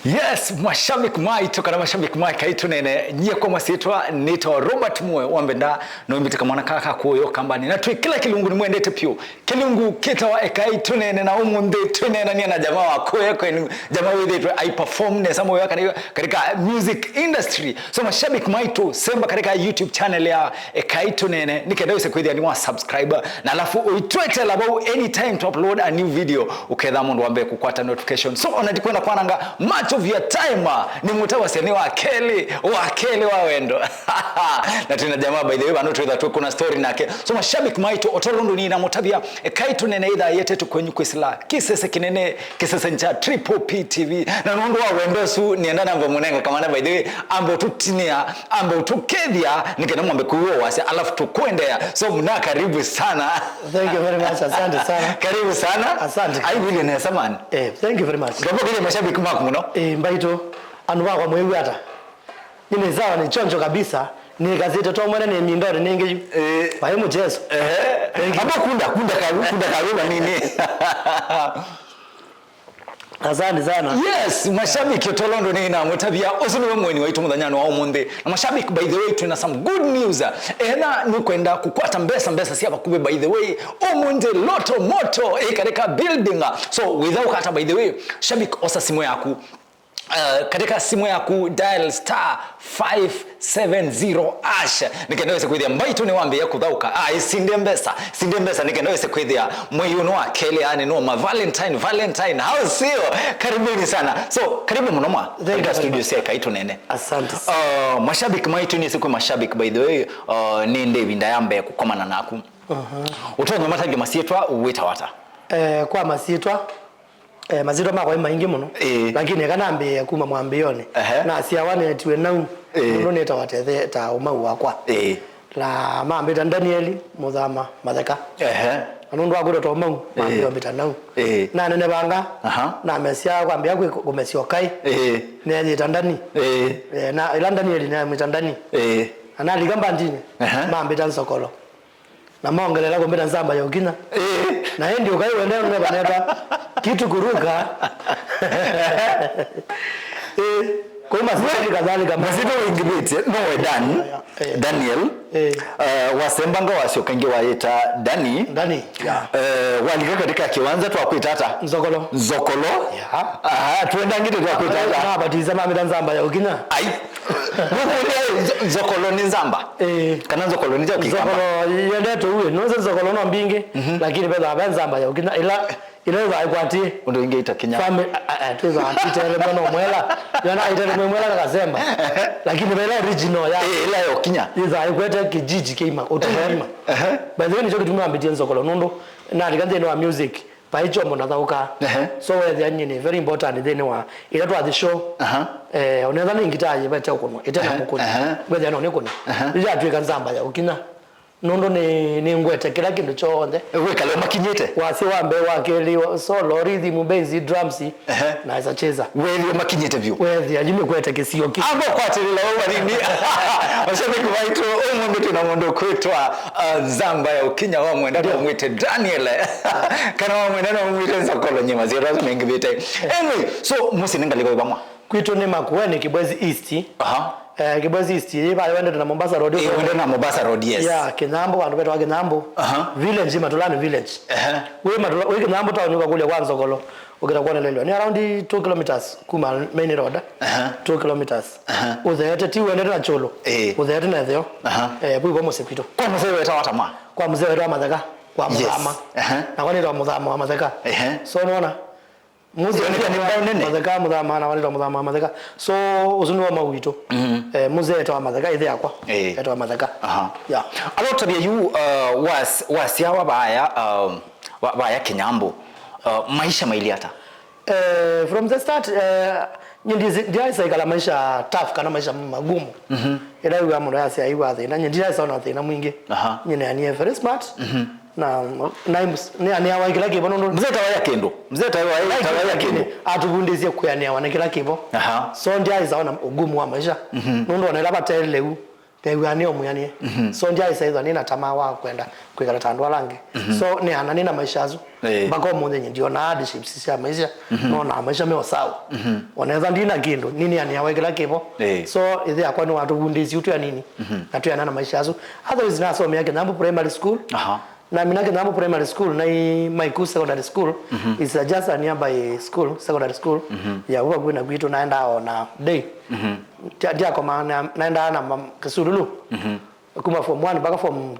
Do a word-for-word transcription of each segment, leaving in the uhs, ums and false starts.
Yes, mashabiki maitũ kana mashabiki ma Ekai Tũneene, nyie kwa masyĩtwa nĩtawa Robert Muoyo wa Mbenda, no mbĩtĩka mwana kaka kũyo kambani, na twĩ kĩla kĩlungu nĩmwendete pyũ. Kĩlungu kĩtawa Ekai Tũneene, na ũmũnthĩ twĩneenania na jamaa wa kũya kwenu, jamaa wĩthĩtwe ai perform nesa mũyo kana katika music industry. So mashabiki maitũ, semba katika YouTube channel ya Ekai Tũneene, nĩ kenda wĩse kwĩthĩa nĩ wa subscribe, na alafu ũitwetela vau anytime to upload a new video, ũketha mũndũ wa mbee kũkwata notification. So ona ndikwenda kwananga much of your time, nĩ mũtavasya nĩ wa kelĩ, wa kelĩ wa wendo. Na twĩna jamaa, by the way, vano twĩtha twĩkũna story nake. So mashabiki maitũ, otolo ndũ nina mũtavya, Ekai Tũneene ĩthaa yetete kwenyu kwĩsĩla kĩsese kĩnene, kĩsese cha Triple P T V. Na nũndũ wa wendo ũsu, nĩenda namba mũnenga kamana, by the way, ambe ũtũtinĩa, ambe ũtũkethya, nĩ kenda mwambe kũiwa wasya, alafu tũkwendeea. So mna, karibu sana. Thank you very much. Asante sana. Karibu sana. Asante. Ai, wĩlye nesa man. Eh, thank you very much. Ndopokele mashabiki maku mũno. Eh, mbaitũ, andũ makwa mwĩw'a ata? Nĩ sawa, nĩ choncho kabisa. Nĩkasĩte to mwene nĩ mindoni nĩngĩ yu. Eh. Vai mũchezo. Ehe. Thank you. Amba kunda, kunda karu, kunda karu manini. Asante sana. Yes, mashabiki, otolo ndũ nĩ na mũtavya, ũsu nĩwe mweni waitũ mũthanyanĩ wa ũmũnthĩ. Na mashabiki, by the way, twĩna some good news. Ena nĩkwenda kũkwata mbesa, mbesa sya vakuvĩ, by the way. Ũmũnthĩ loto moto ĩ katika building. So, wĩtha ũkata, by the way, shabiki, osa simu yaku. Uh, katika simu yaku dial star five seven zero hash, nĩ kenda wĩse kwĩthĩa mbaitũ nĩwambĩĩa kũthaũka. Ah, isinde mbesa, isinde mbesa, nĩ kenda wĩse kwĩthĩa mwei ũno wa kelĩ, yani no ma Valentine, Valentine, au sio? Karibuni sana. So, karibu mũno mwa. Thank you very much. Katika studio sya Ekai Tũneene. Asante. Uh, mashabiki maitũ, nĩsĩ kwĩ mashabiki, by the way, uh, nĩ ndĩ ĩvinda ya mbee kũkomana naku. Aha. Ũtonya matavya masyĩtwa, wĩtawa ata? Eh, kwa masyĩtwa, Eh, masyĩtwa makwa nĩ maingĩ mũno. Ĩĩ. Lakini eka nambĩĩe kuma mwambĩĩonĩ. Ehe. Nasyawa neetiwe Nau. Ĩĩ. Nũndũ nĩtawa Tethe ta ũmau wakwa. Ĩĩ. Na mambĩta Danieli Mũthama Matheka. Ehe. Na nũndũ wa kwĩtwa ta ũmau, ĩĩ, mambĩĩa ũmbĩta Nau. Ĩĩ. Nanenevanga, aha, namesya kwambĩĩa kwĩ kũmesya ũkaĩ. Ĩĩ. Neeyĩta Dani. Ĩĩ. Eh, na ĩla Danieli neemwĩta Dani. Ĩĩ. Na nalika mbandinĩ, ehe, mambĩta Nzokolo. Na maongelela kũmbĩta nzamba ya ũkinya. Ĩĩ. Na ĩndĩ ũkaĩ wende nũnevaneta kitu kuruka. Ĩĩ. Kũu masyĩtwa kadhalika. Masyĩtwa wĩingĩvĩtye, nowe Dan, ĩĩ, Daniel. Ĩĩ. Eh, wasembanga wasyoka ĩngĩ wayĩta Dani. Dani, yeah. Eh, walika katika kiwanza twakwĩta ata? Nzokolo. Nzokolo. Yeah. Aha, twendangĩte twakwĩta ata? Nabatisa mamĩta nzamba ya ũkinya. Ai. Nũkũlya nzo-, Nzokolo nĩ nzamba? Ĩĩ. Kana Nzokolo nĩ kyaũ Kĩkamba? Nzokolo yendetwe uwe. Nũsĩ Nzokolo no mbingĩ, mhm, lakini vethaa ve nzamba ya ũkinya. Ĩla, ĩla ĩthaa ĩkwatĩe. Ũndũ ingĩ itakinya. Family, a, a, a, twĩthaa tũtelemwe no mwela. Yona itelemwe mwela kakasemba. Lakini vela original ya. Ĩĩ, ĩla ya ũkinya. Ĩthaa ĩkwete kijiji kĩima, ũtũma, ehe, kĩima. Ehe. By the way, nĩkyo kĩtumi nambĩtie Nzokolo. Nũndũ nalika nthĩnĩ wa music. Vai kyombo nathaũkaa. Ehe. So wethĩa nyie nĩ very important nthĩnĩ wa ĩla twathi show. Aha. Eh, onetha nĩ ngitaa yĩvete ũkũnwa, ĩte na, ehe, mũkũni. Ehe. Wethĩa no nĩkũne. Ehe. Yatwĩka nzamba ya ũkinya. Nũndũ nĩ, nĩ ngwete kĩla kĩndũ kyonthe. Wĩkale ũmakinyĩte. Wasya wa mbee, wa kelĩ, wa-, solo, rhythm, bass, drums, ehe, na esa cheza. Wethĩa ũmakinyĩte vyũ. Wethĩa yu nĩkwete kĩsio kĩ. Amba ũkwatĩlĩla ũu vanini. Mashabiki maitũ, ũmũnthĩ twĩna mũndũ kwĩtwa Uh, nzamba ya ũkinya wa mwenda, ndio, no mwĩte Daniel. Kana wa mwenda no mwĩte Nzokolo, nyie masyĩtwa asu mengĩvĩte. Anyway, so mũsyĩ nĩ ngalĩko ĩva mwa? Kwitũ nĩ Makueni, Kibwezi East. Aha. Eh, Kibwezi East, yĩ vaya wendete na Mombasa Road. Eh, wendete na Mombasa Road, yes. Yeah, Kinyambu, vandũ vetawa Kinyambu. Aha. Village, Matulani Village. Aha. Wĩ Matula-, wĩ Kinyambu town ũkakũlya kwa Nzokolo. Ũkĩta kuonelelwa. Nĩ around two kilometers kuma main road. Aha. Two kilometers. Aha. Ũtheete, ti wendete na kyũlũ. Ĩĩ. Ũtheete na ĩtheo. Aha. Eh, vau vo mũsyĩ kwitũ. Kwa mũsee wetawa ata mwa? Kwa mzee wetawa Matheka, kwa, yes, Mũthama. Aha. Na kwa nĩtawa Mũthama wa Matheka. Ehe. So, nĩwona? Mzee sioneka nĩ mbaũ nene. Matheka, Mũthama, na kwa nĩtawa Mũthama wa Matheka. So, ũsu nĩwe mau witũ. Mhm. Eh, mzee etawa Matheka, ĩthe yakwa. Ĩĩ. Etawa Matheka. Aha. Yeah. Alotavya yu, uh, was-, wasyawa vaya, um, Wa-, vaya Kinyambu, uh, maisha mailyĩ ata? Eh, from the start, eh, nyie ndisi-, ndyaĩsa ĩkala maisha tough kana maisha magumu. Mhm. Ĩla wĩw'a mũndũ ayasya aiwa thĩna, nyie ndyaĩsa ona thĩna mwingĩ. Aha. Nyie nĩanie very smart. Mhm. Na, na ims-, nĩanĩawa kĩla kĩvo nũndũ mzee tawaya kĩndũ. Mzee tawaya, tawaya kĩndũ. Atũvundĩsye kwĩanĩawa na kĩla kĩvo. Aha. So ndyaĩsa ona ũgumu wa maisha. Mhm. Nũndũ ona ĩla vate lĩu, Ndeew'aa nĩ o mwĩanĩe. Mhm. So, ndyaĩsa ĩthwa nĩ na tamaa wa kwenda kwĩkala ta andũ ala angĩ. Mhm. So, nĩ ana nĩ na maisha asu. Eh. Mpaka ũmũnthĩ nyie ndionaa hardships sya maisha. Mhm. Nonaa maisha me o sawa. Mhm. Onetha ndi na kĩndũ, nĩnĩanĩawa kĩla kĩvo. Eh. So, ĩthe yakwa nĩwatũvundĩisye twĩ anini. Mhm. Na twĩana na maisha asu. Otherwise, nasomea Kĩnyambũ Primary School. Aha. Na mina Kĩnyambũ Primary School, na i Maiku Secondary School, mhm, is a just a nearby school, secondary school, mhm, ya vau vakuvĩ na kwitũ, naendaa o na day. Mhm. Ndya-, ndyakomaa, na-, naendaa na mam-, Kĩsululu. Mhm. Kuma form one mpaka form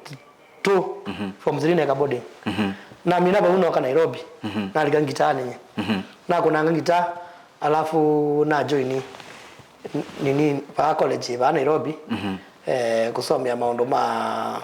two, mhm, form three neka boarding. Mhm. Na mina vau noka Nairobi, mhm, nalika ngitaa nĩnye. Mhm. Nakũnanga ngitaa, alafu na join n-, nini, vaa college, vaa Nairobi, mhm, eh, kũsomea maũndũ ma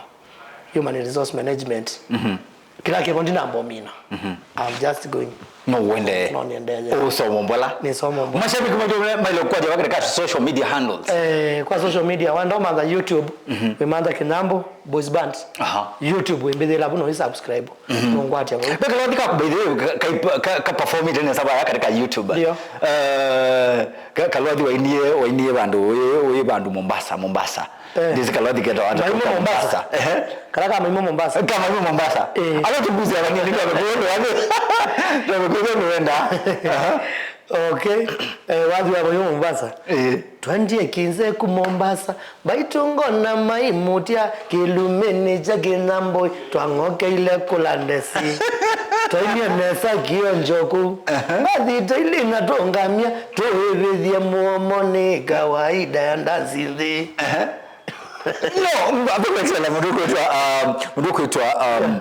human resource management. Mhm. Kĩla kĩvo ndinambomina. Mhm. I'm just going. No uende. No niendee. Usoma mbola. Nisoma mbola. Mashabiki maitũ maile kukwata katika social media handles. Eh, kwa social media, wenda ũmantha YouTube, mhm, wĩmantha Kĩnyambũ Boys Band. Aha. YouTube, wĩmbĩthĩla vu no subscribe. Mhm. Nũngwatya vau. Ve kalwathi kaku, by the way, ka, ka, ka, ka performĩte nesa vaya katika YouTube. Ndio. Eh, ka, kalwathi wainie, wainie vandũ, wĩ, wĩ vandũ Mombasa, Mombasa. Eh. Ndĩsĩ kalwathi ketawa ata Maimo ka Mombasa. Mombasa. Ehe. Kala ka Maimo Mombasa. Ka Maimo Mombasa. Eh. Ala tũkuzi ala nini, ndio amekuona, ndio amekuona. Aha. Okay. Eh, wathi wa Maimo Mombasa. Eh. Twendie kinze ku Mombasa. Mbaitũ ngona maimũtya kĩlumĩnĩ kya Kĩnyambũ, twang'okeile kũla ndesi. Twainie nesa kĩonjoku. Aha. Mbathi taili na tũngamya, tũĩvĩthye mũomo nĩ kawaida ya ndansi nthĩ. Aha. No, mbakwetela mũndũ kwĩtwa, um, mũndũ kwĩtwa, um,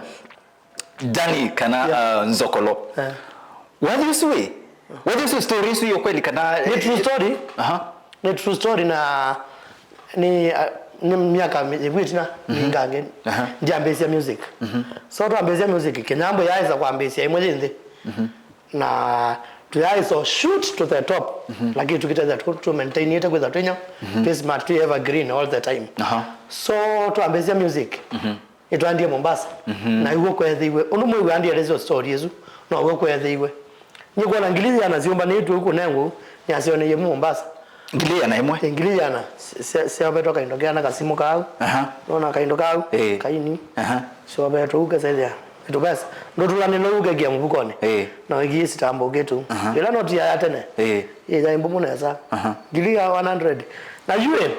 Danny kana, yeah, uh, Nzokolo. Eh. Wathi ũsu wĩ? Wathi ũsu story ũsu yo kweli kana? Nĩ true story. Aha. Nĩ true story na nĩ, uh, nĩ myaka ĩvĩtĩ na, mhm, mingangĩ. Aha. Ndiambĩĩsya music. Mhm. So twambĩĩsya music, Kĩnyambũ yaĩsa kwambĩĩsya ĩmwe yĩ nthĩ. Mhm. Na tũyaĩsa shoot to the top. Mhm. Lakini tũkĩtethya tu, tu maintainĩte kwĩtha twĩnya. Mhm. Twĩ smart, twĩ evergreen all the time. Aha. So twambĩĩsya music. Mhm. Nĩtwaendie Mombasa. Mhm. Na iw'o kweethĩiwe. Ũndũ mwĩw'a ndielesya story ĩsu, no w'o kweethĩiwe. Nĩkwona ngili yĩana syũmbanĩtw'e ũkũ nengũ, nĩasyoneie mu Mombasa. Ngili yĩana ĩmwe? Ĩ, ngili yĩana. Sya-, sya-, syaovetwe kaindo keana kasimũ kau. Aha. Nona kaindo kau, ĩĩ, kaini. Aha. Syovetwe ũke sethĩa. Ĩtũvesa. Ndũtũlanĩla ũke kia mũvukonĩ. Ĩĩ. Na wĩkie sitambo kĩtu. Aha. Ĩla noti ya, ya tene. Ĩĩ. Ĩĩ, yaĩ mbũmũ nesa. Aha. Ngili ya one hundred. Na yu ĩ,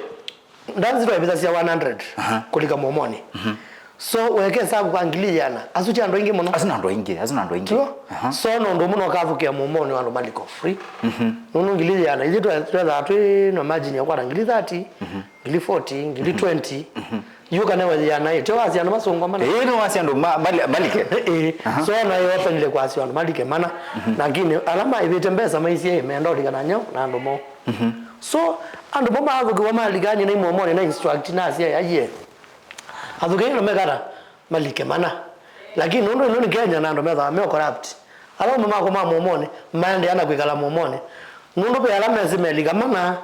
Ndanzi twaĩvĩthasya one hundred, aha, kũlika mũomonĩ. Mhm. So, weke hesavu kwa ngili yĩana. Asu ti andũ aingĩ mũno. Asu nĩ andũ aingĩ, asu nĩ andũ aingĩ. Tuo? Aha. So, no ũndũ ũmwe no ũkathũkĩa mũomonĩ wa andũ maliko free. Mhm. Nũndũ ngili yĩana, ithyĩ twe-, twethaa twĩ na margin ya kwata ngili thirty, mhm, ngili forty, ngili twenty. Mhm. Yu kana we yĩana ĩ, tyo wasya andũ masũngwa mana. Ĩĩ, nĩ wasya andũ ma-, mali-, malike. Ĩĩ. Aha. So, nayo openile kwasya andũ malike mana. Mhm. Lakini, ala maĩvĩte mbesa maisye, menda ũlikana nyau na andũ moo. Mhm. So, andũ mo maathũkĩwa malikanie na imũomonĩ na instruct na asya, "Aiee, athũkĩi no mekata malike mana." Lakini nũndũ ĩno nĩ Kenya na andũ methawa me corrupt, ala ũme makwa ma mũomonĩ maendeea na kwĩkala mũomonĩ. Nũndũ ve ala mesĩ melika mana,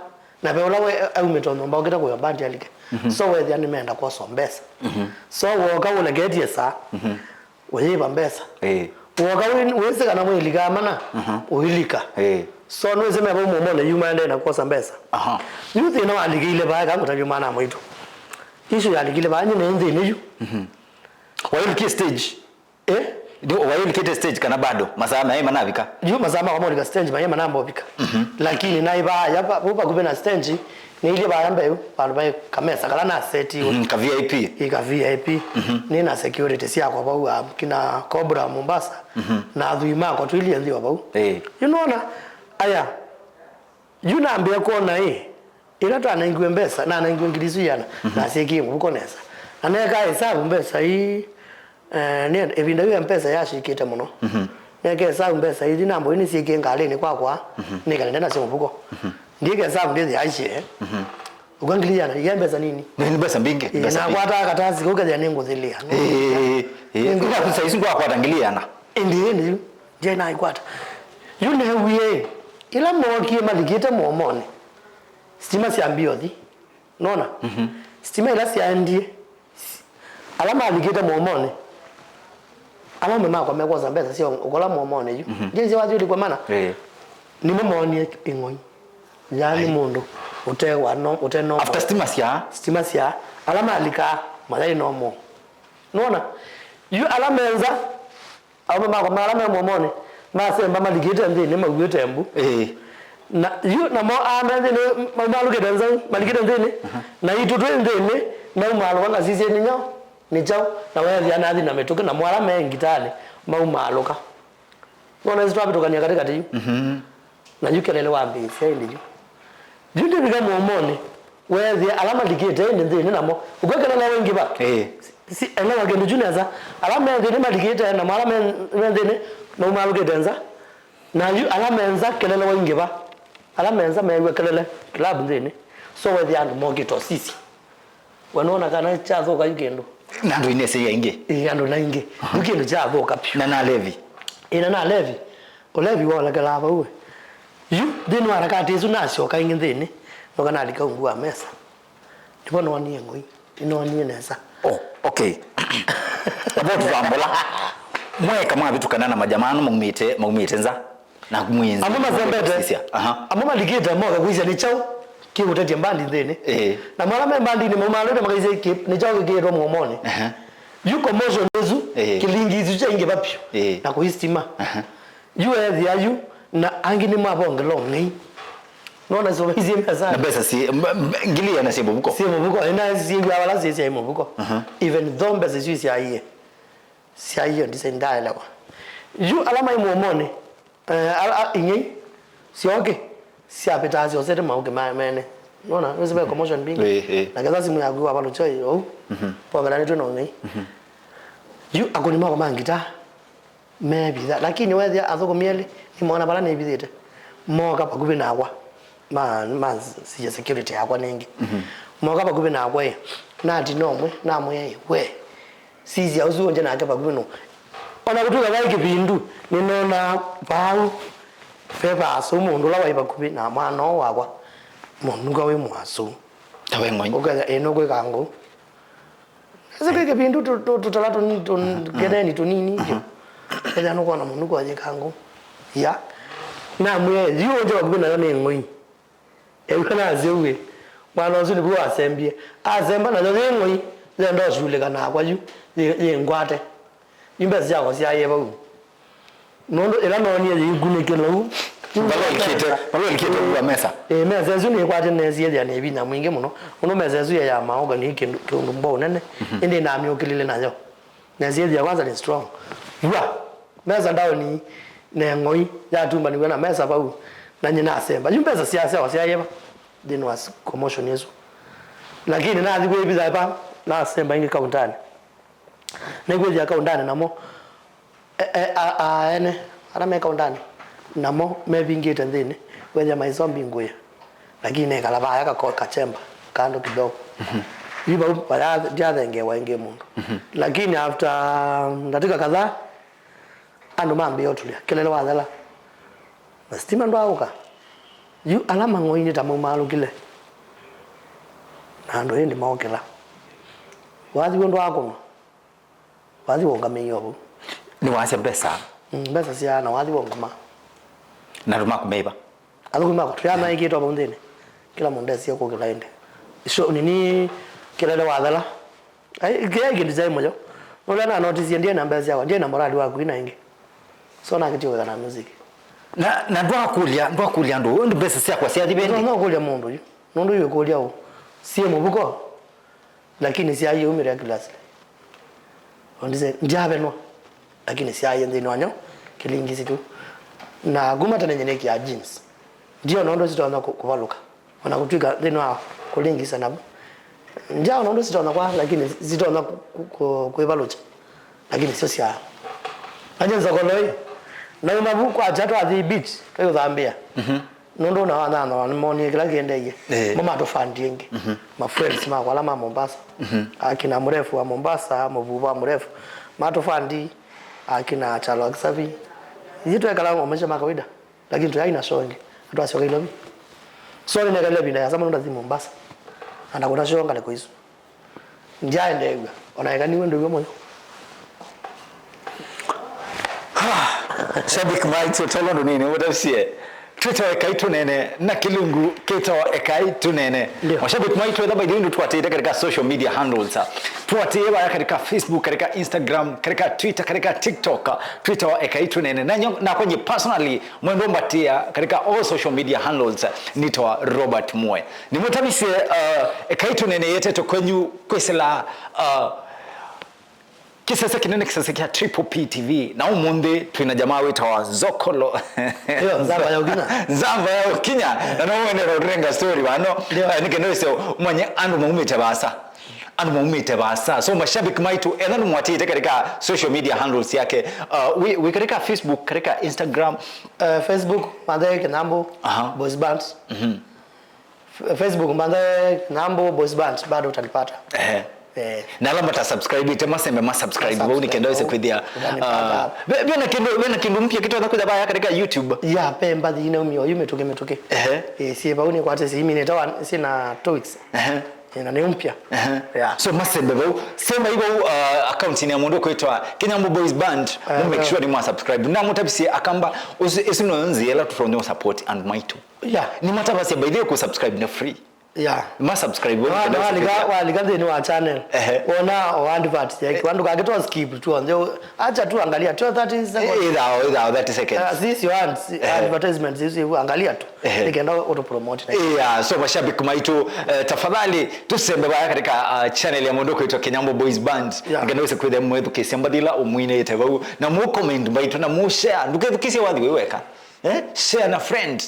na ve ũla we aumĩte o nyũmba okĩte kũya bandi alike. Mhm. So, wethĩa nĩmeenda kwosa mbesa. Mhm. So, woka ũleketie saa, mhm, ũyĩva mbesa. Ĩĩ. Woka wĩ-, wĩsĩ kana mwĩlikaa mana, mhm, ũilika. Ĩĩ. So nĩwĩsĩ me vau mũomonĩ yu maendee na kwosa mbesa. Aha. Yu thĩna walikĩile vaa, eka ngũtavye mwana mwĩtu. Issue yalikile vaa, nyie nĩ nthĩnĩ yu. Mhm. Wailikie stage? Eh? Nĩ wailikĩte stage kana bado? Masaa maĩ manavika? Yu masaa makwa molika stage maĩ manambovika. Mhm. Lakini naĩ vaa, ya va-, vau vakuvĩ na stage, nĩilyĩ vaya mbeu, vandũ vaĩ kamesa kala nasetiwe. Mhm, ka V I P. Ĩ ka V I P. Mhm. Nĩ na security syakwa vau, ah, kina Cobra Mombasa. Mhm. Na athũi makwa tũilyĩ nthĩ o vau. Ĩĩ. Yu nona, aya, yu nambĩa kwona ĩ, ĩla twanengiwe mbesa, nanengiwe ngili isu yĩana, mhm, nasyekie mũvuko nesa. Na nekaa hesavu mbesa ii, Eh, nĩ ĩvinda yu mpesa yashikĩte mũno. Mhm. Nĩkesa mbesa ithi namboi nĩsyĩkĩe ngalĩnĩ kwakwa, mhm, nĩkalende nasyo mũvuko. Mhm. Ndiĩkesa ndĩthĩ aisye. Mhm. Ũka ngili yĩana, iye mbesa nini. Nĩ, nĩ mbesa mbingĩ, nĩ, eh, mbesa mbingĩ. Nakwataa katasi kau kethĩa nĩngũthĩlĩa. Eh, eh, eh. Nĩngũ- Ila saa isu ngwakwata ngili yĩana. Ĩndĩ, ĩndĩ yu, ndiaĩ naikwata. Yu newie, ila mookie malikĩte mũomonĩ, sitima syambie ũthi. Nona? Mhm. Sitima ila syaendie, ala malikĩte mũomonĩ, ala ũme makwa mekwosa mbesa sya ũkola mũomonĩ yu. Mhm. Ndiĩsĩ wathi ũlikwe mana. Ĩĩ. Nĩmo moonie ĩng'oi. Yaani mũndũ. ũte wa no, ũte no. After stima sya? Stima sya, ala malikaa, mayaĩ normal. Nona? Yu ala me nza, aũme makwa ma ala me mũomonĩ, masemba malikĩte nthĩnĩ, mauĩte mbu. Ĩĩ. Na yu namo aa me nthĩnĩ, maumalũkĩte nza, malikĩte nthĩnĩ, na itũ twĩ nthĩnĩ, maumaalũka ngasisye nĩ nyaũ, nĩ kyaũ, na weethĩa nathi na mĩtũkĩ, namo ala me ngitanĩ, maumaalũka. Nona ĩsu twavĩtũkany'a katĩkatĩ yu. Mhm. Na yu kelele wambĩĩsya ĩndĩ yu. Yu ndĩvika mũomonĩ, weethĩa ala malikĩte ĩndĩ nthĩnĩ namo. Ũkw'a kelele waingĩva? Ĩĩ. Si, elewa kĩndũ kyu nesa. Ala me nthĩnĩ malikĩte, namo ala me, me nthĩnĩ maumalũkĩte nza. Na yu ala me nza kelele waingĩva. Ala me nza meew'a kelele club nthĩnĩ. So weethĩa andũ mokĩte ũsisya. We nona kana kyathũka yu kĩndũ? Na andũ inesi aingĩ. Ĩĩ, andũ naingĩ. Yu kĩndũ kyathũka vyũ. Na nalevi. Ĩĩ, na nalevi. Ũlevi wolekelaa vau we. Yu, nthĩnĩ wa harakati ĩsu nasyoka ĩngĩ nthĩnĩ, noka nalika ungu wa mesa. Nĩvo noonie ng'oi. Nĩnoonie nesa. Oh, okay. Avo tũtambũla. Mweka mwavĩtũkana na majamaa ano maumĩte, maumĩte nza. Na mwĩnzi. Amwe masembete. Sisya. Aha. Amwe malikĩte moka kwĩsya nĩ kyaũ kĩũtetye mbandi nthĩnĩ. Ĩĩ. Na mala me mbandinĩ maumalũte makaisya kĩ, nĩ kyaũ kĩkĩĩtwe mũomonĩ. Aha. Yu commotion ĩsu, ĩĩ, kĩlingi isu kyaingĩva vyũ. Ĩĩ. Na kũistima. Aha. Yu ethĩa yu, na angĩ nĩmavongela ũng'ei. Nona sio maisie mesa. Na mbesa si, m-, m-, ngili ĩana syĩ mũvuko. Syĩ mũvuko, ĩna syĩw'a vala syĩ syaĩ mũvuko. Aha. Even though mbesa isu isyaie. Syaie ndise ndaelewa. Yu ala mai mũomonĩ, eh, ala, a, ing'ei, syoke, syapĩtaa syosete maũkĩ ma, mene. Nona, nĩsĩ ve commotion mbingĩ. Ĩĩ, ĩĩ. Na ketha simũ yaku wavalũkya ou, mhm, pokelanĩtw'e na ũng'ei. Mhm. Yu akũni makwa ma ngitaa, mevitha. Lakini wethĩa athũkũmi elĩ, nĩmoona vala nĩvithĩte. Mooka vakuvĩ nakwa. Ma, ma sisya security yakwa nĩngĩ. Mhm. Mooka vakuvĩ nakwa ĩ, natina ũmwe, namwĩa ĩ, we, sisya ũsu ũngĩ nake vakuvĩ nũ. Ona kũtw'ĩka vaĩ kĩvindu, nĩnonaa vau ve vaasũ mũndũ ũla waĩ vakuvĩ na mwana ũũ wakwa, mũnunga wĩ mũasũ. Ta we ng'oi. Ũkethĩa, ĩ, nũkwĩka ngũ. Ĩsu kwĩ kĩvindu tũ-, tũ-, tũtala tũni-, tũ-, mhm, keneni tũnini, mhm, ĩthĩa nũkwona mũnunga wayĩka ngũ. Ya. Namwĩa, yu ũngĩ vakuvĩ nayo nĩ ng'oi. Ew'a nasye ũĩ, mwana ũsu nĩw'o wasembie. Asemba nayo yĩ ng'oi, yenda ũsulĩka nakwa yu, yĩ, yĩngwate. Yu mbesa syakwa syaĩe vau. Nũndũ ĩla noonie yĩikunĩkĩla ũu. Vala ũlikĩte, vala ũlikĩte ũu wa mesa. Ĩĩ, mesa ĩsu nĩĩkwatĩte nesie ĩthĩa nĩ vinya mwingĩ mũno. Nũndũ mesa ĩsu yĩ ya maũka nĩ kĩndũ, kĩũndũ mbou nene. Mhm. Ĩndĩ namyũkĩlile nayo. Nesie ĩthĩa kwanza nĩ strong. Vua. Mesa ndaoni ne ng'oi yatumbanĩw'e na mesa vau, na nyie nasemba. Yu mbesa sya, syawa syaĩe va nthĩnĩ wa s-, commotion ĩsu. Lakini nathi kwĩvitha va, nasemba ĩngĩ kaundanĩ. Nĩkwĩthĩa kaundanĩ namo, e, e, a, a, ene ala me kaundanĩ, namo mevingĩte nthĩnĩ, wethĩa maisombi ngũya. Lakini nekala vaya kako-, kachemba kando kidogo. Mhm. Yu vau vaya, ndyathengewa ĩngĩ mũndũ. Mhm. Lakini after ndatika kadhaa, andũ mambĩĩa ũtũlya, kelele wathela. Na sitima ndwaaũka. Yu ala mang'oi nĩ ta maumaalũkile. Na andũ ĩndĩ mookĩla. Wathi w'o ndwaakũnwa. Wathi wongamĩie o vau. Nĩwasya mbesa? Mm, mbesa sya na wathi wongama. Na andũ maku meiva? Athũkũmi makwa, tũyanaĩkĩtwe vau nthĩnĩ. Kĩla mũndũ esie kũkĩla ĩndĩ. So, nini kelele wathela. Ai, kĩya kĩndũ kyaĩ mũyo. Nũla na notice ndiĩ na mbesa syakwa, ndiĩ na morali wa kwina ĩngĩ. So nakĩtie kwĩka na music. Na, na ndwakũlya, ndwakũlya andũ, "Ũũ nĩ mbesa syakwa syathi vendi?" No, no kũlya mũndũ yu. Nũndũ yu ĩkũlya ũũ. Syĩ mũvuko. Lakini syaie u miraculously. Ondise, ndyavenwa. Lakini syaie nthĩnĩ wa nyo, kĩlingisi kĩu. Na kuma tene nyie nĩkĩaa jeans. Ndiona ũndũ sitonya kũ-, kũvalũka. Ona kũtw'ĩka nthĩnĩ wa kũlingisa navo. Ndyaona ũndũ sitonya kwa, lakini sitonya kũ-, kũ-, kũ-, kwĩvalũkya. Lakini syo syaa. Anye nzokoloi. Nauma vu kwakya twathi beach, twaiũthambĩa. Mhm. Nũndũ na wanyanyawa nĩmonie kĩla kĩendeeie. Eh. Mo matũfandi ĩngĩ. Mhm. Ma friends makwa ala ma Mombasa. Mhm. Akina Mrefu wa Mombasa, Mũvuva wa Mrefu. Matũfandi, akina Chalo wa Kisavi. Ithyĩ twekala o maisha ma kawaida, lakini tũyaĩ na show ĩngĩ. Na twasyoka Nairobi. So nĩnekalile ĩvinda yasa mũno ndathi Mombasa. Na ndakũna show ngalĩko isu. Ndyaendeew'a, ona eka niwe ndũiwe mũyo. Shabiki maitũ, tolo ndũnini, ũtavsie. Twĩtawa Ekai Tũneene, na Kĩlungu kĩtawa Ekai Tũneene. Ndio. Mashabiki maitũ, etha by the way, nĩtũatĩĩte katika social media handles. Tuatĩĩe vaya katika Facebook, katika Instagram, katika Twitter, katika TikTok. Twĩtawa Ekai Tũneene. Na nyo, nakwa nye personally, mwendwa mbatĩa katika all social media handles, nĩtawa Robert Mwe. Nĩmũtavisye, uh, Ekai Tũneene yetetwe kwenyu kwĩsĩla, uh, kĩsese kĩnene, kĩsese kya Triple P T V, na ũmũnthĩ twĩna jamaa wĩtawa Zokolo. Yo, Nzamba ya Ũkinya. Nzamba ya Ũkinya, na no wendera ũtũrenga story vano. Ndio. Eh, nĩkenda wĩse manye andũ maumĩte vaasa. Andũ maumĩte vaasa. So, mashabiki maitũ, etha nĩmũatĩĩte katika social media handles yake. Uh, wĩ, wĩ katika Facebook, katika Instagram. Eh, Facebook, Mathe Kĩnyambũ, aha, Boys Band. Mhm. F-, Facebook, Mathe Kĩnyambũ Boys Band, bado utanipata. Ehe. Eh. Na ala mata subscribe, ite masembe ma subscribe, vau nĩkenda wĩse kwĩthĩa. Utanipata. Ah, ve-, vena kĩndũ, vena kĩndũ mpya kĩtonya kwĩthĩa vaya katika YouTube. Ya, pe mbathi ina umio, yu mĩtũkĩ mĩtũkĩ. Ehe. Eh, sie vau nĩ kwate si minute one, sina two weeks. Ehe. Eh, na nĩ mpya. Ehe. Yeah. So masembe vau, semba vau, uh, account ya mũndũ kwĩtwa Kĩnyambũ Boys Band, eh, mu make sure nĩ mwa subscribe. Na mũtavisye akamba, ũsu, ĩsu no nzĩa ĩla tũtonya support andũ maitũ. Yeah. Nĩmatavasya, by the way, kũ subscribe nĩ free. Yeah. Ma subscribe, walika, walika nthĩnĩ wa channel. Ehe. Wona o advert ya, eh, kĩwandu kake to skip tu, onje, acha tu angalia, tu thirty seconds. Eh, ithao, ithao, thirty seconds. Uh, this your ads, eh, advertisements, this you angalia tu. Ehe. Nĩkenda ũtũ promote na. Yeah, so mashabiki maitũ, eh, tafadhali, tũsembe vaya katika, uh, channel ya mũndũ kwĩtwa Kĩnyambũ Boys Band. Yeah. Nĩkenda wĩse kwĩthĩa mwĩthukĩĩsya mbathi ila ũmwinĩte vau. Na mu comment mbaitũ, na mu share. Ndũkethukĩĩsye wathi wĩ weka. Eh? Share na friend.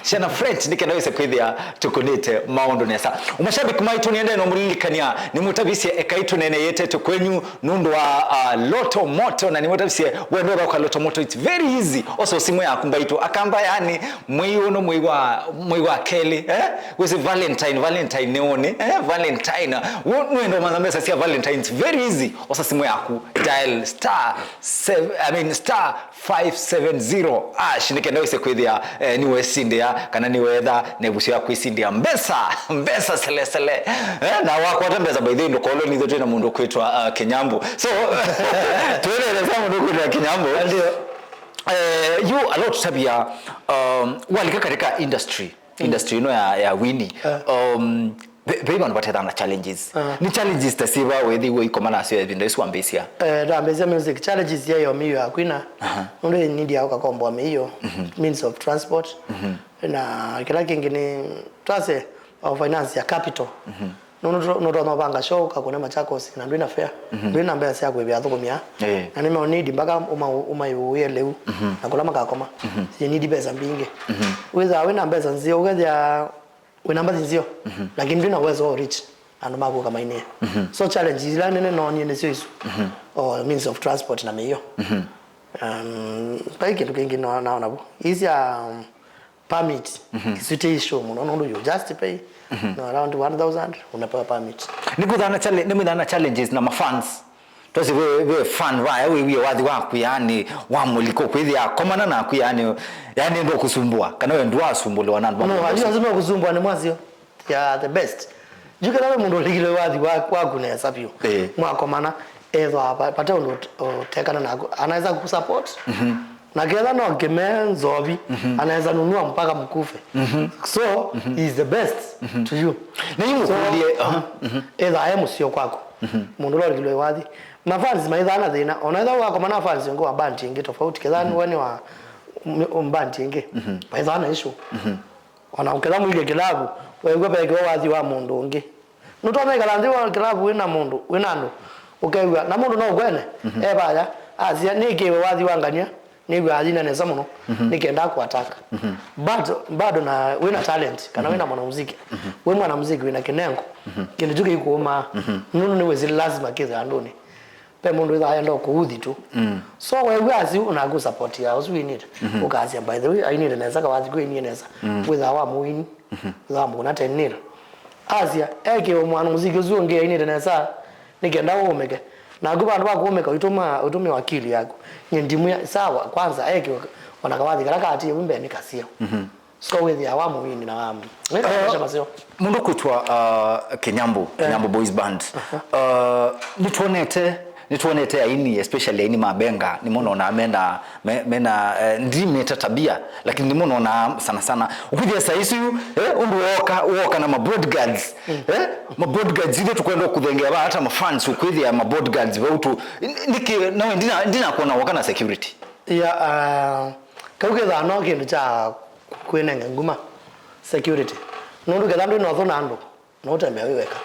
Share na friend, nĩkenda wĩse kwĩthĩa tũkũnĩte maũndũ nesa. Mashabiki maitũ, nĩendee no mũlilikania, nĩmũtavisye Ekai Tũneene yetetwe kwenyu nũndũ wa, uh, Lotto Moto, na nĩmũtavisye wendo thauka Lotto Moto, it's very easy. Osa simũ yaku mbaitũ, akamba, yani, mwei ũnũ, mwei wa, mwei wa kelĩ, eh? Wĩsĩ Valentine, Valentine nĩ ũnĩ, eh? Valentine. Wũ-, nũenda ũmanya mbesa sya Valentine, it's very easy. Osa simũ yaku, dial star seven, I mean, star five seven zero hash, nĩkenda wĩse kwĩthĩa, eh, nĩwesindĩa kana nĩweetha na ĩvuso ya kwĩsindĩa mbesa, mbesa selesele. Eh, na wakwata mbesa, by the way, ndũkolwe nitho twĩna mũndũ kwĩtwa, uh, Kĩnyambũ. So, tueleleza mũndũ kwĩtwa Kĩnyambũ. Ndio. Eh, yu, a lot tabia, um, walika katika industry. Industry ĩno ya, ya wini. Eh. Um, ve, ve vandũ vatethaa na challenges. Ah. Nĩ challenges ta syĩva weethĩiwe ũikoma nasyo ĩvinda ĩsu wambĩĩsya? Eh, ndambĩĩsya music, challenges yayo mĩio ya kwina. Aha. Nũndũ ĩnĩndiaa ũkakomboa mĩio, mhm, means of transport. Mhm. Na kĩla kĩngĩ nĩ, twase, o finance ya capital. Mhm. Nũndũ nũtonya ũvanga show, ũkakũne Machakos, na ndwĩna fare, mhm, ndwĩna mbesa sya kũĩvĩa athũkũmi aa. Eh. Na nĩmeũnidi mpaka ũma-, ũmaĩũĩe lĩu, mhm, na kũla makakoma. Mhm. Yĩnidi mbesa mbingĩ. Mhm. Wĩthaa wĩna mbesa nzeo, ũkethĩa wĩna mbathi nzeo, mhm, lakini ndwĩna uwezo wa reach andũ ma kũka mainĩe. Mhm. So challenge ila nene noonie nĩsyo isu. Mhm. O means of transport na mĩio. Mhm. Um, vai kĩndũ kĩngĩ no-, naona vu. Isi ya, um, permit, mhm, isitei show mũno, nũndũ you just pay, mhm, no, around one thousand, unapewa permit. Nĩkwĩthana chale-, nĩmwĩthana challenges na mafans. Twasĩ ve, ve fan vaya wĩwie wathi waku, yani, wa mũliko kwĩthĩa akomana naku, yani, yani, ndũkũsumbũa, kana we ndwasumbũlĩwa na andũ ma mũliko. No, acio asu no kũsumbũa nĩ mwasyo. They are the best. Jukĩla we mũndũ ũlikile wathi wa-, waku nesa vyũ. Eh. Mwakomana, ethwa pa-, pate ũndũ ũt-, ũtekana naku. Anaweza kusupport. Mhm. Na ketha no kĩme nzovi, mhm, anaweza nunua mpaka mkufe. Mhm. So, mhm, he is the best, mhm, to you. Na yu mũkũlye, aha, mhm, etha e mũseo kwaku. Mhm. Mũndũ ũla ũlikilwe wathi. Mafans maithaa na thĩna. Ona etha wakomana fans ũngĩ wa band ĩngĩ tofauti. Ketha, mhm, we nĩ wa m-, m-, band ĩngĩ. Mhm. Maithaa na issue. Mhm. Ona ũketha mũilye kĩlavu, weew'a veekiwa wathi wa mũndũ ũngĩ. Nũtonya ĩkala nthĩ wa kĩlavu wĩna mũndũ, wĩna andũ, ũkew'a, na mũndũ no ũkwene, mhm, e vaya, asya, nĩkĩwe wathi wa ngany'a, nĩw'aa yina nesa mũno, mhm, nĩkenda kũataka. Mhm. But, bado na wĩna talent, kana, mhm, wĩna mwanamuziki, mhm, wĩ mwanamuziki wĩna kĩnengo, mhm, kĩndũ kyu kĩikũũmaa, mhm, nũndũ nĩwĩsĩ lazima kĩthwe andũnĩ. Ve mũndũ wĩthaa enda kũuthi tu. Mm. So weew'a asu, naku support ya ũsu wĩnĩte. Mhm. Ũkasya, by the way, ainĩte nesa, kawathi kwĩnie nesa. Mm. Wĩthaa wa mũini. Mhm. Wĩthaa mũna tenĩla. Asya, ekĩwe mwana mũsiki ũsu ũngĩ ainĩte nesa, nĩkenda ũũmĩke. Naku vandũ va kũũmĩka, ũitũma, ũitũmĩwa akili yaku. Nye ndimwĩa, sawa, kwanza, ekĩwe ona kawathi kala kaatĩĩe vu mbee nĩ kaseo. Mhm. So wĩthĩawa wa mũini na wa mbi. Nĩ, uh, maseo. Mũndũ kwĩtwa, uh, Kĩnyambũ, eh, Kĩnyambũ Boys Band. Aha. Uh, nĩtwonete Nĩtwonete aini, especially aini ma benga, nĩmo nonaa mena, me- mena, eh, ndimeta tabia, lakini nĩmo nonaa sana sana. Ũkwĩthĩa saa isu, eh, ũndũ woka, woka na ma bodyguards, eh, ma bodyguards ithe tũkwenda kũthengea ba hata ma fans ũkwĩthĩa ma bodyguards vau tu. Nĩkĩ nawe ndina, ndinakuona woka na security? Ya, ah, kau kethaa no kĩndũ kya kwĩnenga nguma, security. Nũndũ ketha ndwĩ na ũthũ na andũ, no ũtembea wĩ weka.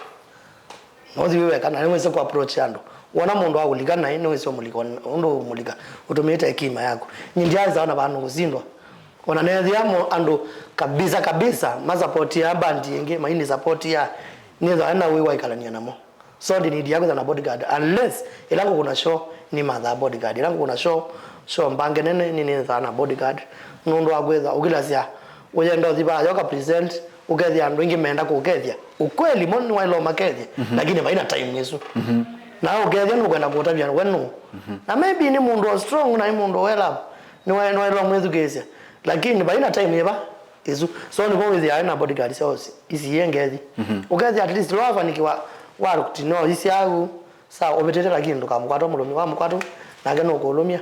No ũthi wĩ weka, na nĩwĩsĩ kũ approach andũ. Wona mũndũ akũlika naĩ, nĩwĩsĩ ũmũlika, ũndũ ũmũlika, ũtũmĩĩte hekima yaku. Nyie ndiaĩsawa na vandũ kũsindwa. Ona neethĩa mo andũ kabisa kabisa, ma support ya band ĩngĩ, maini support ya, nĩthawa na wĩ waikalania namo. So ndinidia kwĩtha na bodyguard, unless ĩla ngũkũna show, nĩmathaa bodyguard. Ĩla ngũkũna show, show mbange nene, nĩnĩthaa na bodyguard. Nũndũ wa kwĩtha, ũkĩlasya, ũyenda ũthi vaa yoka present, ũkethĩa andũ aingĩ meenda kũkethya. Ukweli, mo nĩwaĩlwa makethye, lakini vaina time ĩsu. Na ũkethya nũkwenda kũtavya we nũ. Na maybe nĩ mũndũ o strong na nĩ mũndũ well up, nĩwa- nĩwaĩlwa mwĩthukĩĩsya. Lakini vaina time ĩva ĩsu. So nĩvo wĩthĩaa na bodyguard syao ici iĩ ngethi. Ũkethĩa at least lwafanikiwa wa tino isyagu, sawa, ũvĩtĩte lakini ndũkamũkwata mũlũmi wa mũkwatu, nake nũkũũlũmya.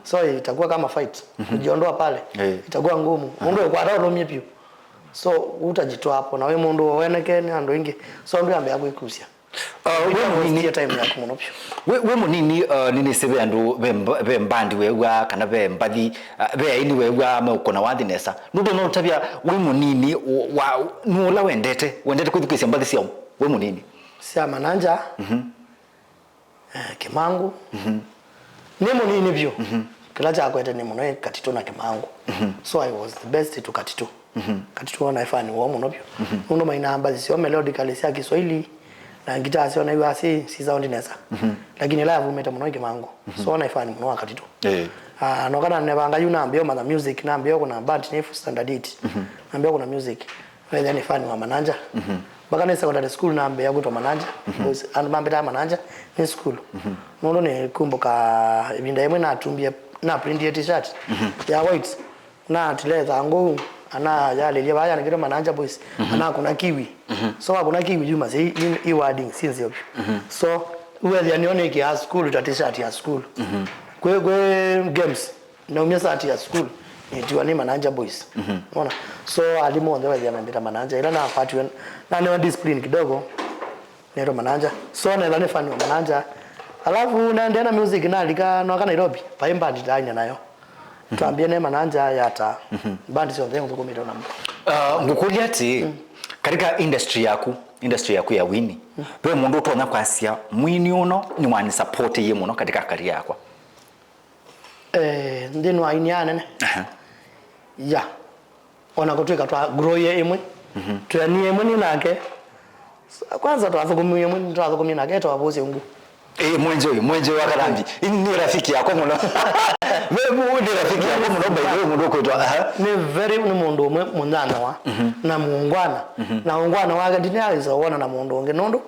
So itakuwa kama fight, kujiondoa pale. Eh. Itakuwa ngumu. Mũndũ ekwata ũlũmye piũ. So utajitoa hapo, na wĩ mũndũ weneke nĩ andũ aingĩ. So ndwĩambĩa kwĩkusya. Ah, wĩ mũnini, wastia time yaku mũno vyũ. Wĩ, wĩ mũnini, ah, nĩnĩsĩ ve andũ, ve mba- ve mbandi wew'aa, kana ve mbathi, ah, ve aini wew'aa meũkũna wathi nesa. Nũndũ no ũtavya wĩ mũnini, wa, nũũ ũla wendete, wendete kwĩthukĩĩsya mbathi syaũ wĩ mũnini? Sya Mananja, eh, Kĩmangũ. Nĩ mũnini vyũ. Kĩla kyakwete nĩ mũno ĩ Katitũ na Kĩmangũ. So I was the best to Katitũ. Katitũ naĩ fan woo mũno vyũ. Nũndũ mainaa mbathi syoo melodically sya Kiswahili, na ngitaa syoo naĩw'aa syĩ si sound nesa. Lakini ĩla yavumĩte mũno ĩ Kĩmangũ. So naĩ fan mũno wa Katitũ. Eh. Ah, noka nanevanga yu nambĩa ũmanya music, nambĩa ũkũna band nĩ standard eight. Nambĩa ũkũna music. Wethĩa nĩ fan wa Mananja. Mpaka nĩ secondary school nambĩa kwĩtwa Mananja. Because andũ mambĩtaa Mananja nĩ school. Nũndũ nĩkumbũka ĩvinda yĩmwe natumbie, na printie t-shirt ya white. Na tile thangũ, ana yalĩlye vaa yanĩkĩtwe Mananja Boys. Ana kuna kiwi. So akuna kiwi yuma si i, i wording sinzio. So wethĩa nĩyo nĩkĩaa school ta t-shirt ya school. Kwĩ, kwĩ games. Naumia sati ya school, nĩtiwa nĩ Mananja Boys. Unaona? So alimũ onthe wethĩa mambĩta Mananja. Ĩla nakwatiwe, nanewa discipline kidogo, naitwa Mananja. So netha nĩ fan wa Mananja. Alafu naendea na music, nalika noka Nairobi, vai band ndaaina nayo. Twambie ne Mananja yata. Band syonthe ngũthũkũmĩte namo. Ah, ngũkũlya atĩ, katika industry yaku, industry yaku ya wini, ve mũndũ ũtonya kwasya mwini ũno nĩwanisapotĩie mũno katika career yakwa? Eh, nthĩnĩ wa aini anene. Aha. Ya. Ona kũtwĩka twa growie ĩmwe. Twĩanie ĩmwe nĩ nake. Kwanza twathũkũmie ĩmwe, nĩtwathũkũmie nake etwa Vũsĩ Ungu. Eh, mwenje ũyũ, mwenje wa Karambi. Ini nĩ rafiki yakwa mũno. Ve mu nĩ rafiki yakwa mũno, by the way, mũndũ ũkwĩtwa. Aha. Nĩ very, nĩ mũndũ ũmwe mũnyanyawa na mũungwana. Na ũungwana wake ndinaweza wona na mũndũ ũngĩ nũndũ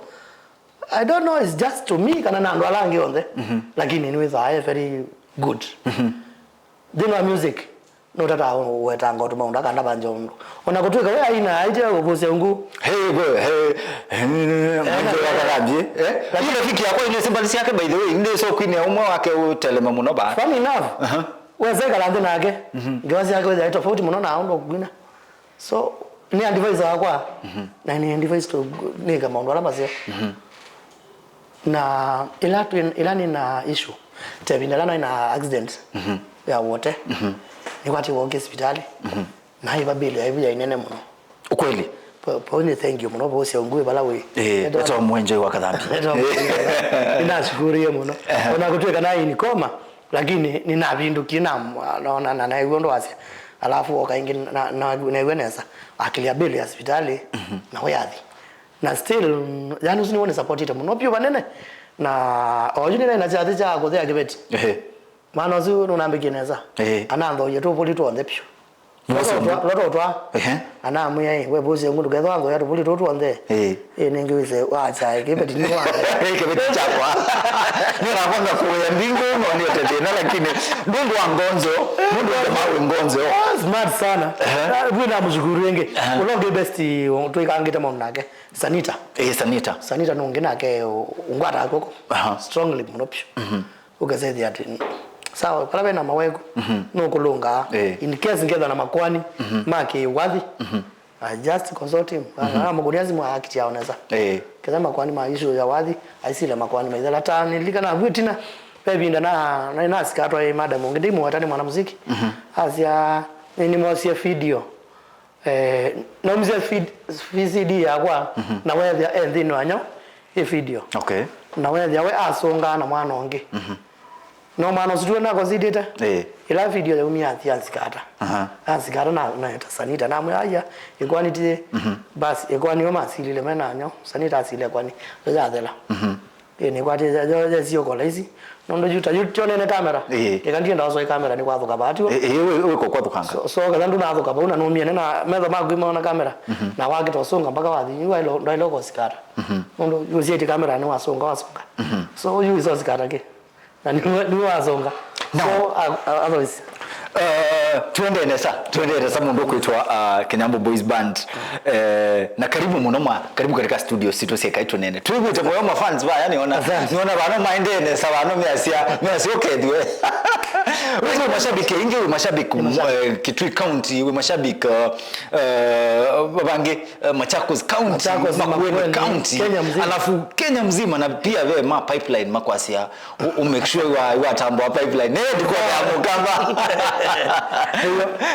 I don't know, it's just to me kana na andũ ala angĩ onthe. Lakini nĩwĩthaa e very good. Nthĩnĩ wa music, nũtataa wetanga ũtũma ũndũ akanda vanja ũndũ. Ona kũtwĩka we aina aite ũvũsya ungu. Hey, go, hey, hey, mwenje wa Karambi, eh? Lakini rafiki yakwa ine syĩmba syake, by the way, nĩ so queen ya ũmwe wake ũteleme mũno ba. Funny enough, wesa ĩkala nthĩ nake, ngewa syake wĩthĩa tofauti mũno na ũndũ ũkwina. So, nĩ advisor wakwa, na nĩ advisor to nĩka maũndũ ala maseo. Na ĩla twĩ, ĩla nĩ na issue, ta ĩvinda ĩla naĩ na accident ya wote, nĩkwatiwa ũngĩ sivitalĩ, na ĩva bill ya ĩvu yaĩ nene mũno. Ukweli? Pa- pau nĩ thank you mũno, Vũsya Ungu vala wĩ. Eh, etwa Mwenje wa Kathambi. Etwa Mwenje wa Kathambi. Nĩnashukuriye mũno. Ona kũtwĩka naĩ in coma, lakini nĩnavindũkie na, na, na, na naĩw'a ũndũ wasya. Alafu oka ĩngĩ na, na, naĩw'a nesa. Akilia bill ya sivitalĩ, na we athi. Na still, mm, yani ũsu nĩw'o nĩsupportĩte mũno vyũ vanene. Na oyu nĩnaĩ na kyathĩ kya kũthea kĩveti. Ehe. Mwana ũsu nũnambĩkie nesa. Ehe. Ananthoie tũvũli twonthe vyũ. Lototwa, lototwa. Ehe. Anamwĩa, "Ĩ, we bosi yangu ndũkethwa nzoya tũvuli tũtũ onthe." Ĩĩ. Ĩ, nĩngĩ wĩse wacha, ĩ, kĩveti nĩ wa. Ĩ, kĩveti kyakwa. Nĩnavanga kũĩa mbingĩ ũno nĩete thĩna, lakini ndũndũ wa ngonzo, mũndũ ũndũ mawe ngonzo. Oh, smart sana. Ehe. Ah, kwĩ na mũshukuru ĩngĩ. Ehe. Ũla ũngĩ best, twĩkangĩte maũndũ nake. Sanita. Ĩ, Sanita. Sanita nũngĩ nake ũ-, ũngwataa kw'oko. Aha. Strongly mũno piũ. Mhm. Ũkasethĩa atĩ, sawa, vala vena maweku, nũkũlũngaa. Eh. In case ngethwa na makwani ma kĩwathi, I just consult him. Ana mũkũnia simu akitia onesa. Eh. Ketha makwani ma issue ya wathi, aisile makwani maithela ta nililikana vu tina. Ve vinda na, na, nasikatwa ĩ madam ũngĩ, ndimũweta nĩ mwanamuziki. Asya, nĩnĩmosie video. Eh, naumisye feed-, V C D yakwa, na weethĩa e nthĩnĩ wa nyaũ ĩ video. Okay. Na weethĩa we asũngaa na mwana ũngĩ. No mwana ũsu tiwe nakonsidĩte? Eh. Ĩla video yaumie athi ansikata. Aha. Ansikata na, na eta Sanita. Namwĩa, "Aya, ĩkwani ti." Basi, ĩkwani yo masilile me na nyaũ. Sanita asile ĩkwani. Yo yathela. Ĩ, nĩkwatĩte yo yesio kwa laisi. Nũndũ yu ta yu tionene kamera. Ĩĩ. Ĩka ndienda wasoi kamera nĩ kwathũka vaa tiwo. Ĩĩ, wĩ, wĩ kwa kwathũkanga. So, so ketha ndũnathũka vau na nũmiene na metho maku imaona kamera. Na wakĩta ũsũnga mpaka wathi. Yu wailo, ndwailo kosikata. Nũndũ yu sieti kamera nĩ wasũnga, wasũnga. So, yu isosikata kĩ. Na nĩ, nĩ wasũnga. Now, so, a, a, otherwise. Uh, tuendee nesa, tuendee nesa mũndũ kwĩtwa, uh, Kinyambo Boys Band. Eh, na karibu mũno mwa, karibu katika studio sitũ sya Ĩkai Tũneene. Twĩvĩte mũyo ma fans ba, yani ona, asante, niona vano maendee nesa, vano measya, measya ũkethwe. Wĩ mashabiki, ingi wĩ mashabiki, eh, Kitui County, wĩ mashabiki, uh, uh, vangi, uh, Machakos County, Machakos, Makueni, Makueni County, Kenya mzima. Alafu Kenya mzima na pia ve ma pipeline makwasya. U, u make sure wa, watambua pipeline. Ne, ndiko ya mukamba.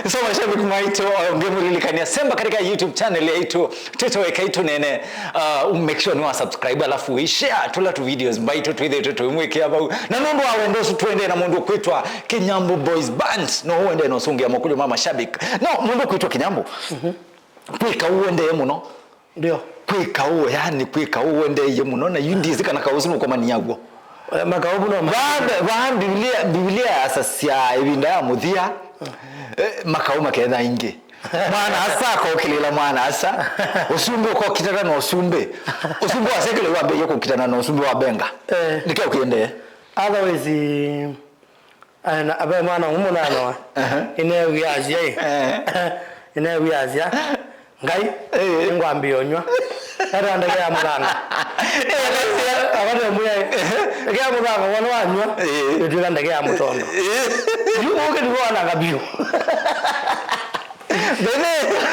So, mashabiki maitũ, uh, ngemũlilikania semba katika YouTube channel yaitũ, twĩtawa Ĩkai Tũneene. Uh, u make sure nĩ wa subscribe, alafu we share tũla tu videos mbaitũ twĩthĩtwe tũimwĩkĩa vau. Na nũndũ wa wendo ũsu tuendee na mũndũ kwĩtwa Kinyambo Boys Band. No uende na ũsũngĩa makũlyo ma mashabiki. No, mũndũ kwĩtwa Kinyambo. Kwĩka uendee mũno. Ndio. Kwĩ kaũ, yani, kwĩ kaũ wendeeie mũno, na yu ndĩsĩ kana kaũ ũsu nũkomania w'o. Eh, makaũ mũno ma- Vaa, vaa Biblia, Biblia yasasya ĩvinda ya mũthia, eh, makaũ maketha ingĩ. Mwana-a-asa akokĩlĩla mwana-a-asa, ũsumbĩ ũkokitana na ũsumbĩ. Ũsumbĩ wa secular wambĩĩie kũkitana na ũsumbĩ wa benga. Eh. Nĩkĩ ũkĩendee? Otherwise, Ana, ve mwana ũmwe mũnanoa. Aha. Ĩneew'ĩa asya ĩ. Eh. Ĩneew'ĩa asya, "Ngai, eh, nĩngwambĩĩa ũnyw'a." Eta ndeke ya mũthanga. Eh, akatembũya ĩ. Ehe. Ndeke ya mũthanga, wona wanyw'a, eh, ĩtw'ĩka ndeke ya mũtondo. Eh. Yu ũkĩ nĩw'o wananga vyũ. Bene,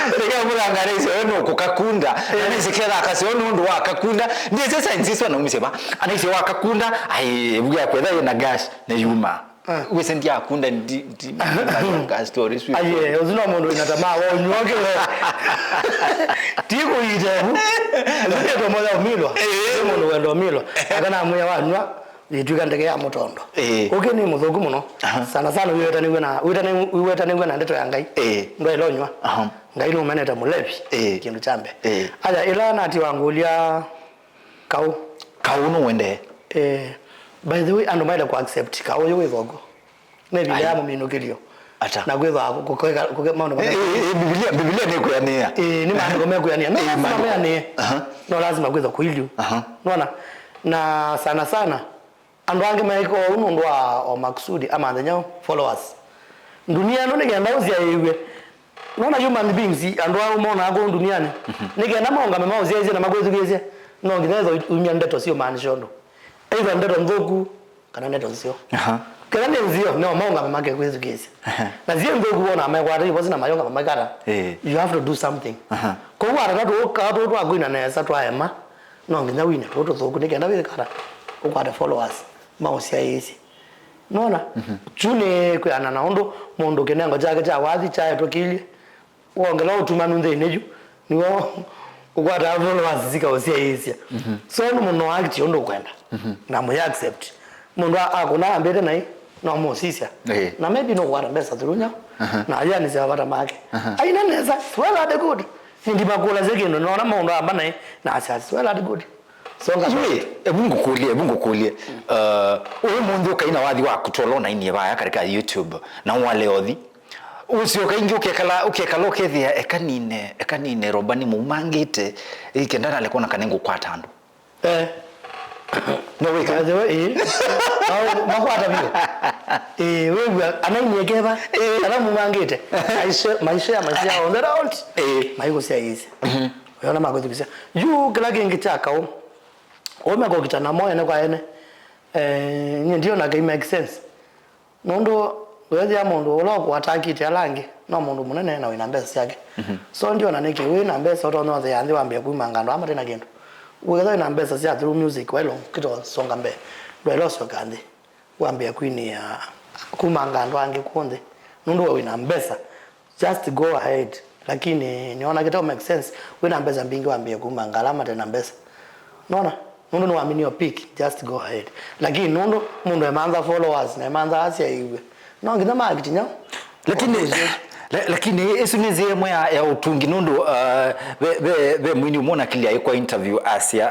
ndeke ya mũthanga anaisye we nũkũkakunda. Eh. Anaisye ketha akaseo nũndũ wa kakunda. Ndĩsĩ science isu anaumisye va. Anaisye wa kakunda, ai, ĩvuku ya kwetha ĩna gas, nĩ yuma. Ah. Wĩsĩ ndyakunda ndi, ndi, ndi, ka story sweet. Aye, ũsu no mũndũ wĩna tamaa wa ũnyw'a ũkĩ we. Ti kũiita vu. Nĩ tomo ya ũmilwa. Eh. Nĩ mũndũ wenda ũmilwa. Akanamwĩa wanyw'a, yĩtw'ĩka ndeke ya mũtondo. Eh. Ũkĩ nĩ mũthũku mũno. Aha. Sana sana wĩwetanĩw'e na, wĩtanĩ-, wĩwetanĩw'e na ndeto ya Ngai. Eh. Ndwaĩle ũnyw'a. Aha. Ngai nũmenete mũlevi. Eh. Kĩndũ kya mbee. Eh. Aya, ĩla natiwa ngũlya Kaũ. Kaũ nũendee. Eh, by the way, andũ maĩle kũ accept kaũ ũyũ wĩ thoku. Nĩ ĩvinda ya mũminũkĩlyo. Ata? Na kwĩthwa kũkeka, kũke, maũndũ. Eh, eh, eh, Biblia, Biblia nĩkwĩanĩa. Eh, nĩ maandĩko mekwĩanĩa. No, eh, lazima meanĩe. Aha. No, lazima kwĩthwa kũilyu. Aha. Nona? Na sana sana, andũ angĩ maĩka ũu nũndũ wa o makusudi, ama nthenya followers. Ndunia ĩno nĩ kenda ũsyaĩĩw'e. Nona human beings, andũ aa monaa kũu ndunianĩ, nĩ kenda maũngame maũsyaĩĩsye na makwĩthukĩĩsye, no nginya ethwa umya ndeto syĩũmaanisha ũndũ. Either ndeto nthũku, kana ndeto nzeo. Aha. Kethwa nĩ nzeo, no maũngame makekwĩthukĩĩsya. Aha. Na syĩ nthũku wona mekwata ivosi na mayũngama maikata. Eh. You have to do something. Aha. Kwoou atatatũ ũka tũu twakwina nesa twaema, no nginya wine tũu tũthũku, nĩ kenda wĩkata ũkwate followers, maũsyaĩĩsye. Nona? Mhm. Kyu nĩ kwĩana na ũndũ mũndũ kĩnengo kyake kya wathi kyaetwe kĩilye, wongela ũtumanu nthĩnĩ yu, nĩw'o ũkwataa followers sikaũsyaĩĩsya. Mhm. So nĩ mũndũ no act ũndũ ũkwenda. Mhm. Na mũya accept. Mũndũ a-, akũna ambĩte naĩ, no mũsisya. Ĩĩ. Na maybe nũkwata mbesa through nyau. Aha. Na ayanĩsya mavata make. Aha. Aina nesa, well and good. Ĩndĩ makũlasya kĩndũ, nona maũndũ amba naĩ, na asya, well and good. Songa. Ĩĩ, ebu ngũkũlye, ebu ngũkũlye. Uh, ũmũnthĩ ũkaina wathi waku tolo na inie vaya katika YouTube, na wale othi. Ũsyoka ĩngĩ ũkekala, ũkekala ũkethĩa, "Eka nine, eka nine Robani mũmangĩte, ĩ, kenda nalekwa na kana ngũkwata andũ." Eh. No wĩka. By the way, ĩĩ. Au, makwata vyũ. Ĩĩ, wĩw'a, anainie keva, ĩĩ, kana mũmangĩte. Maisha, maisha ya maisha on the round. Ĩĩ. Maikũsyaĩĩsya. Mhm. Ũyona makwĩthukĩsya. Yu, kĩla kĩngĩ kya kaũ. Ũme kũkita namo ene kwa ene. Eh, nyie ndiona kai make sense. Nũndũ weethĩa mũndũ ũla ũkũatakĩte ala angĩ no mũndũ mũnene na wĩna mbesa syake. Mhm. So ndiona nĩkĩ wĩ na mbesa ũtonya ũthea nthĩ wambĩe kumanga andũ aa mate na kĩndũ. Wĩkethwa wĩna mbesa sya through music waĩle kĩtosonga mbee, ndwaĩle ũsyoka nthĩ wambĩe kwinĩa kumanga andũ angĩ kũũ nthĩ nũndũ we wĩna mbesa. Just go ahead. Lakini nĩona kĩtau make sense. Wĩna mbesa mbingĩ wambĩe kumanga ala mate na mbesa. Nona? Nũndũ nĩwaminie o peak, just go ahead. Lakini nũndũ mũndũ emantha followers na emantha asyaĩw'e, no nginya maakitinya. Lakini, la-, lakini ĩsu nĩ nzĩa ĩmwe ya, ya ũtungi nũndũ, uh, ve, ve, ve mwini ũmwe nakilya kwa interview asya,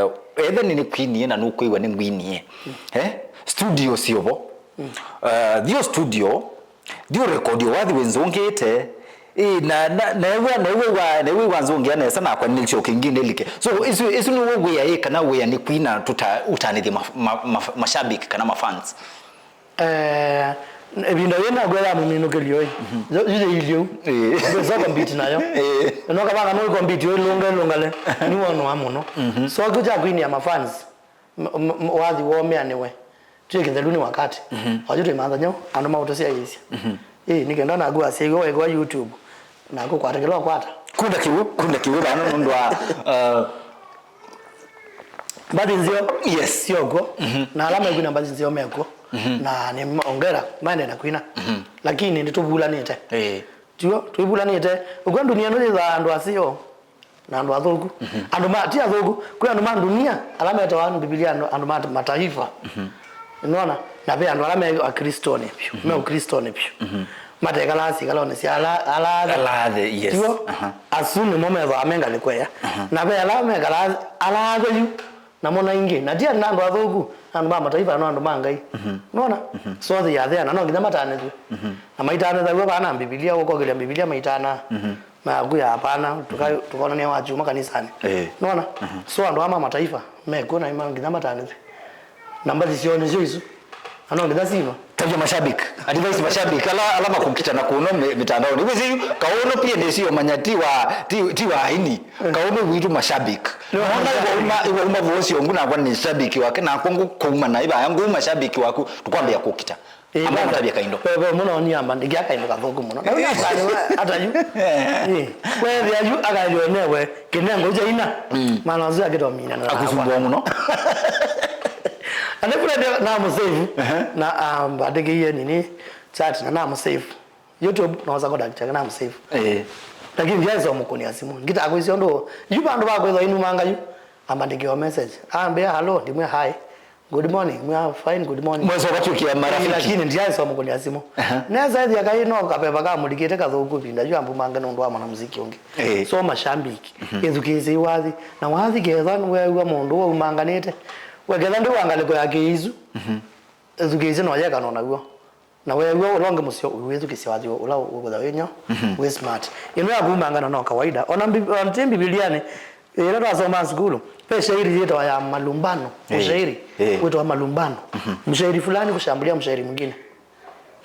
uh, ethe nĩ nĩkwinie na nũkwĩw'a nĩ ngwinie. Eh? Studio syovo. Uh, thio studio, thio record wathi wĩnzũngĩte. Ĩ, na, na, na ew'a, na ew'a, na ew'a nzũngĩa nesa nakwa nĩlike kĩngĩ nĩlike. So, isu, isu nĩ wĩa ĩ kana wĩa nĩ kwina tuta, ũtanĩthye ma, ma, ma, mashabiki kana mafans. Eh, ĩvinda yĩĩ nakwĩtha mũminũkĩlyo ĩ. Mhm. Yo, yu yĩilye u. Ĩ. Ndwĩsa compete nayo. Ĩ. No kavanga no compete yo ilunga ilungale. Ni wonwa mũno. Mhm. So, kĩu kya kwinĩa mafans. M-, m-, m-, wathi woo meanĩwe. Twĩ kĩthelunĩ wakati. Mhm. Oyu twĩ manthany'o, andũ maũtũsyaĩĩsya. Mhm. Ĩĩ, nĩ kenda naku asyaĩwe waĩkwa YouTube. Naku kwata kĩla ũkwata. Kunda kĩw'ũ, kunda kĩw'ũ vano nũndũ wa, uh, mbathi nzeo. Yes. Syokw'o. Mhm. Na ala mekwina mbathi nzeo mekw'o. Mhm. Na nĩ ma-, ongera, maende na kwina. Mhm. Lakini nĩtũvulanĩte. Ĩĩ. Tiw'o, tũivulanĩte. Ũkw'a ndunia ĩno yĩthaa andũ aseo. Na andũ athũku. Mhm. Andũ ma, ti athũku, kwĩ andũ ma ndunia, ala metawa nĩ Mbivilia andũ, andũ ma mataifa. Mhm. Nĩwona? Na ve andũ ala me Akristone vyũ, mhm, me Ũkristone vyũ. Mhm. Matekalaa sikalonĩ sya ala, ala athe. Ala athe, yes. Tiw'o? Aha. Asu nĩmo methĩawa me ngalĩko ĩya. Aha. Na ve ala mekalaa ala athe yu, namo na ingĩ. Na ti andũ athũku, andũ ma mataifa, no andũ ma Ngai. Mhm. Nĩwona? Mhm. So they are there, na no nginya matanĩthw'e. Mhm. Na maitanĩthaw'a vana Mbivilia, ũkokĩlya Mbivilia maitanaa. Mhm. Makuya hapana, tuka-, tukaonania wa chuma kanisani. Eh. Nona? Mhm. So andũ ama mataifa mekw'o na ima nginya matanĩthwe. Na mbathi syoo nĩsyo isu. Na no nginya siva. Tavya mashabiki. Advice mashabiki. Ala, ala makũkitana kũno mi-, mitandaoni. Wĩsĩ yu, kaũno pia nĩsio manya ti wa, ti, ti wa aini. Eh. Kaũno witũ mashabiki. Nĩ wa mashabiki. Nona iwauma, iwauma vosi ongu nakwa nĩ shabiki wake, nakwa ngũkũuma na ivaya ngũuma shabiki waku, tũkwambia kũkita. Ĩĩ, amba kwanza, mũtavya kaindo. Ve, ve mũno niamba ndĩkĩa kaindo kathũku mũno. Na ũyambani wa, hata yu. Eh. Ĩĩ, wethĩa yu akaelewa newe, kĩnengo kya ina. Mm. Maana ũsu akĩtomina na akusumbua mũno. Ane friend na mũsave. Ehe. Na, um, andĩkĩie nini chat na na mũsave. YouTube, na osa contact yake na mũsave. Eh. Lakini ndiaĩsa mũkũnĩa simu. Ngita kwĩsya ũndũ, yu vandũ va kwĩthwa inumanga yu. Ambandĩkĩwa message. Ambĩa, "Hello," ndimwĩa, "Hi." "Good morning." Mwĩa, "Fine, good morning." Mweso katwĩkia marafiki. Lakini ndiaĩsa mũkũnĩa simu. Aha. Nesa ethĩa kai no kaveva kamũlikĩte kathũku vinda yu ambumange nũndũ wa mwanamuziki ũngĩ. Eh. So mashambiki. Mhm. Ĩthukĩĩsye wathi. Na wathi ketha nĩweew'a mũndũ waumanganĩte. Weketha ndĩ wa ngalĩko ya kĩisu. Mhm. Ĩthukĩĩsye na ũyekana naw'o. Na weew'a ũla ũngĩ mũseo ũiwĩthukĩsya wathi ũla ũkwĩtha wĩ nyo, mhm, wĩ smart. Ĩno ya kumangana no kawaida. Ona mbi-, ona ti Mbivilianĩ, ĩla twasomaa sukulu, ve shairi yĩtawa ya malumbano, eh, ũshairi, eh, wĩtawa malumbano. Mhm. Mshairi fulani kushambulia mshairi mwingine.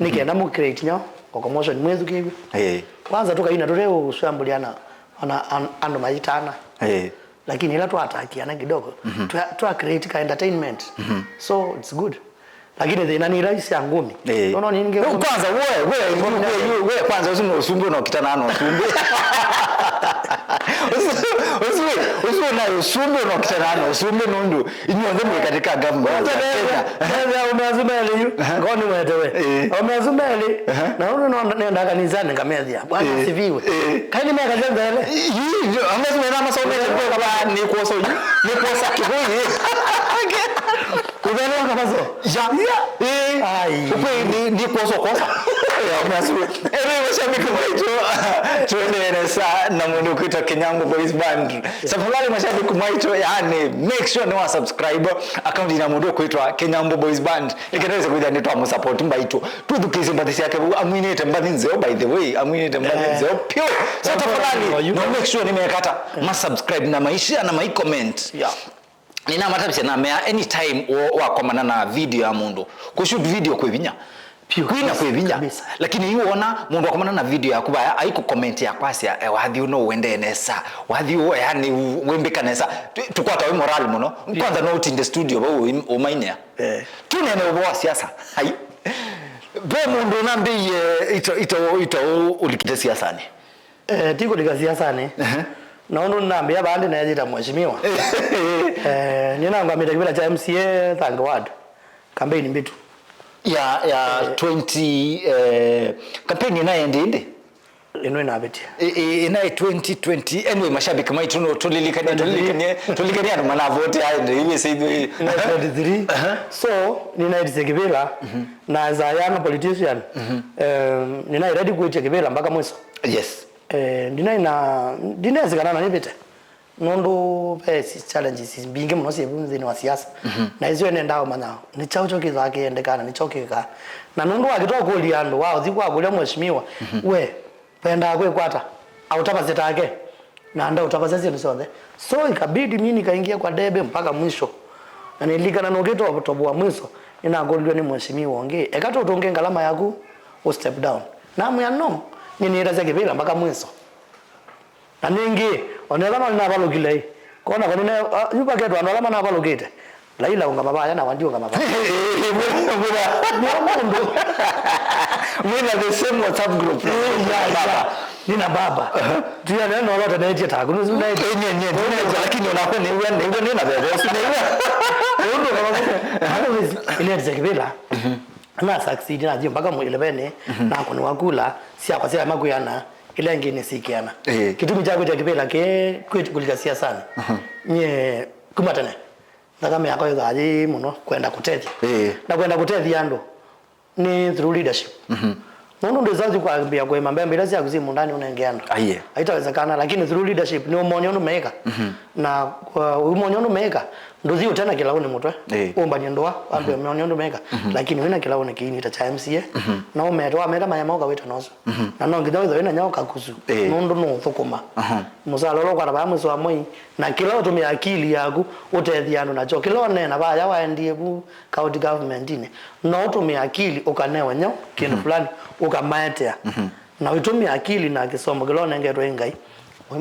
Nĩ kenda mu create nyo, o commotion mwĩthukĩĩw'e. Eh. Kwanza tũkaina tũte ũshambuliana, ona an-, andũ maitana. Eh. Lakini ĩla twatakiana kidogo, mhm, twa, twa create ka entertainment. Mhm. So it's good. Lakini thĩna nĩ ila sya ngumi. Eh. Nono nĩ ngĩ. Kwanza we, we, we, we, we, kwanza ũsu nĩ ũsumbĩ ũnokitana na ũsumbĩ. Ũsu, ũsu, ũsu na ũsumbĩ ũnokitana na ũsumbĩ nũndũ inyuothe mwĩ katika government ya Kenya. Kwanza ume asu meli yu, aha, ngoni mwetewe. Eh. Ume asu meli, aha, na ũndũ no nenda kanisani ngamethia. Bwana asifiwe. Eh. Kaini meka nzele. Ii, ndio, ambazo mena masomete kwa ni kuoso yu. Ni kuosa kiboi. Uthelewa kama so. Ya. Ya. Eh. Ai. Ukwe ni, ni kuoso kosa. Anyway, mashabiki maitũ, tũendeee nesa na mũndũ ũkwĩtwa Kenyambo Boys Band. Tafadhali mashabiki maitũ, yani, make sure nĩ wa subscribe account ya mũndũ ũkwĩtwa Kenyambo Boys Band. Ĩkĩtaweza kwĩthĩa nĩ twamũsupport mbaitũ. Tũthukĩĩsye mbathi syake, amwinĩte mbathi nzeo, by the way, amwinĩte mbathi nzeo pyo. So tafadhali, no make sure nĩmekata ma subscribe na maishare na mai comment. Yeah. Nĩnamatavisye namea anytime wo-, wakomana na video ya mũndũ, kũshoot video kwĩ vinya. Pure. Kwina kwĩ vinya. Kabisa. Lakini yu wona mũndũ akomana na video yaku vaya, aikũcomment ya kwasya, "Eh, wathi ũno ũendee nesa. Wathi ũũ, yani, wĩmbĩka nesa." Tu-, tũkwata wĩ moral mũno. Pure. Kwanza no ũtinde studio vau ũim-, ũmainĩa. Eh. Tũneene ũvoo wa siasa. Ai. Ve mũndũ ũnambĩie ito, ito, ito ũlikite siasanĩ. Eh, ti kũlika siasanĩ. Ehe. Na ũndũ nambĩa vaa ndĩ neeyĩta mheshimiwa. Eh, nĩnangamĩte kĩvĩla kya M C A Thangĩ Ward. Campaign mbĩtu. Ya, ya twenty, eh, campaign ĩna ĩndĩ ĩndĩ? Ĩno ĩnavĩtie. Ĩ, ĩ, ĩna ĩ twenty twenty. Anyway, mashabiki maitũ no tũlilikanie, twenty-three. Tũlilikanie, tũlilikanie andũ manavote aende, iwe seithi. Ĩna twenty-three. Aha. So, nĩnaĩtĩsye kĩvĩla, na as a young politician, eh, nĩnaĩ ready kwĩtya kĩvĩla mpaka mwiso. Yes. Eh, ndinaĩ na, ndinesi kana nĩvĩte. Nũndũ ve si-, challenges mbingĩ mũno syĩ vu nthĩnĩ wa siasa. Mhm. Na isu nendaa ũmanya nĩ kyaũ kyo kĩthaa kĩendeka na nĩ kyaũ kĩkaa. Na nũndũ wa kĩtoo kũlya andũ, wa ũthi kwa kũlya mheshimiwa, mhm, we, wendaa kwĩkwata, aũtavasya take, na ndaũtavasya syĩndũ syonthe. So ikabidi mimi nikaingia kwa debe mpaka mwisho. Na nilikana nũkĩte ũtovu wa mwiso, nĩnakũlilwe nĩ mheshimiwa ũngĩ, "Eka tũtũnge ngalama yaku, ũ step down." Namwĩa, "No, nyie nĩtasya kĩvĩla mpaka mwiso." Na nĩngĩ, o na ethwa no nĩnavalũkile-ĩ, kona ko nĩne, ah, yu vaketwe andũ ala manavalũkĩte. Laila ũngama vaya na wandi ũngama vaya. Nĩo mũndũ. Mwĩna the same WhatsApp group. Eh, ya, ya. Baba. Nina baba. Aha. Tia nene no lote netie taku. Nusu netie. Eh, nye, nye, nye, nye, lakini unakwe nĩw'a, nĩw'a nĩna veve. Usi nĩw'a. Ũndũ kama. Otherwise, ile ndio kĩvĩla. Mhm. Na succeed na jio mpaka mwili vene, mhm, na kũnĩwa kula syakwa sya makwĩana, ila ingĩ nĩsikĩana. Ĩĩ. Kĩtumi kya kwĩtya kĩvĩla kĩ kwĩtya kũlika siasanĩ. Mhm. Nye kuma tene, thakame yakwa yĩthaa yĩ mũno kwenda kũtethya. Ĩĩ. Na kwenda kũtethya andũ nĩ through leadership. Mhm. Nũndũ ndwĩsa ũthi kwambĩa kũĩma mbembe ila syaku syĩ mũndani ũnenge andũ. Aiye. Haitawezekana, lakini through leadership nĩ ũmonye ũndũ meĩka. Mhm. Na, uh, ũmonye ũndũ meĩka, ndũthi ũtena kĩlaũnĩ mũtwe. Ĩĩ. Ũmbanie ndũa, wambe, mhm, ũmonye ũndũ meĩka. Mhm. Lakini wĩna kĩlaũnĩ kĩini ta kya M C A, mhm, no ũmete, wameta maya mauka wĩta nosu. Mhm. Na no nginya wĩthwe wĩna nyaũ kakusu, ĩĩ, nũndũ nũũthũkũma. Aha. Mũsala ũla ũkwata vaya mwĩso wa mwei, na kĩla ũtũmĩa akili yaku ũtethya andũ nakyo, kĩla ũneena vaya waendie vu county government-inĩ, no ũtũmĩe akili ũkanewe nyaũ kĩndũ, mhm, fulani, ũkamaetea. Mhm. Na ũitũmĩa akili na kĩsomo kĩla ũnengetwe nĩ Ngai,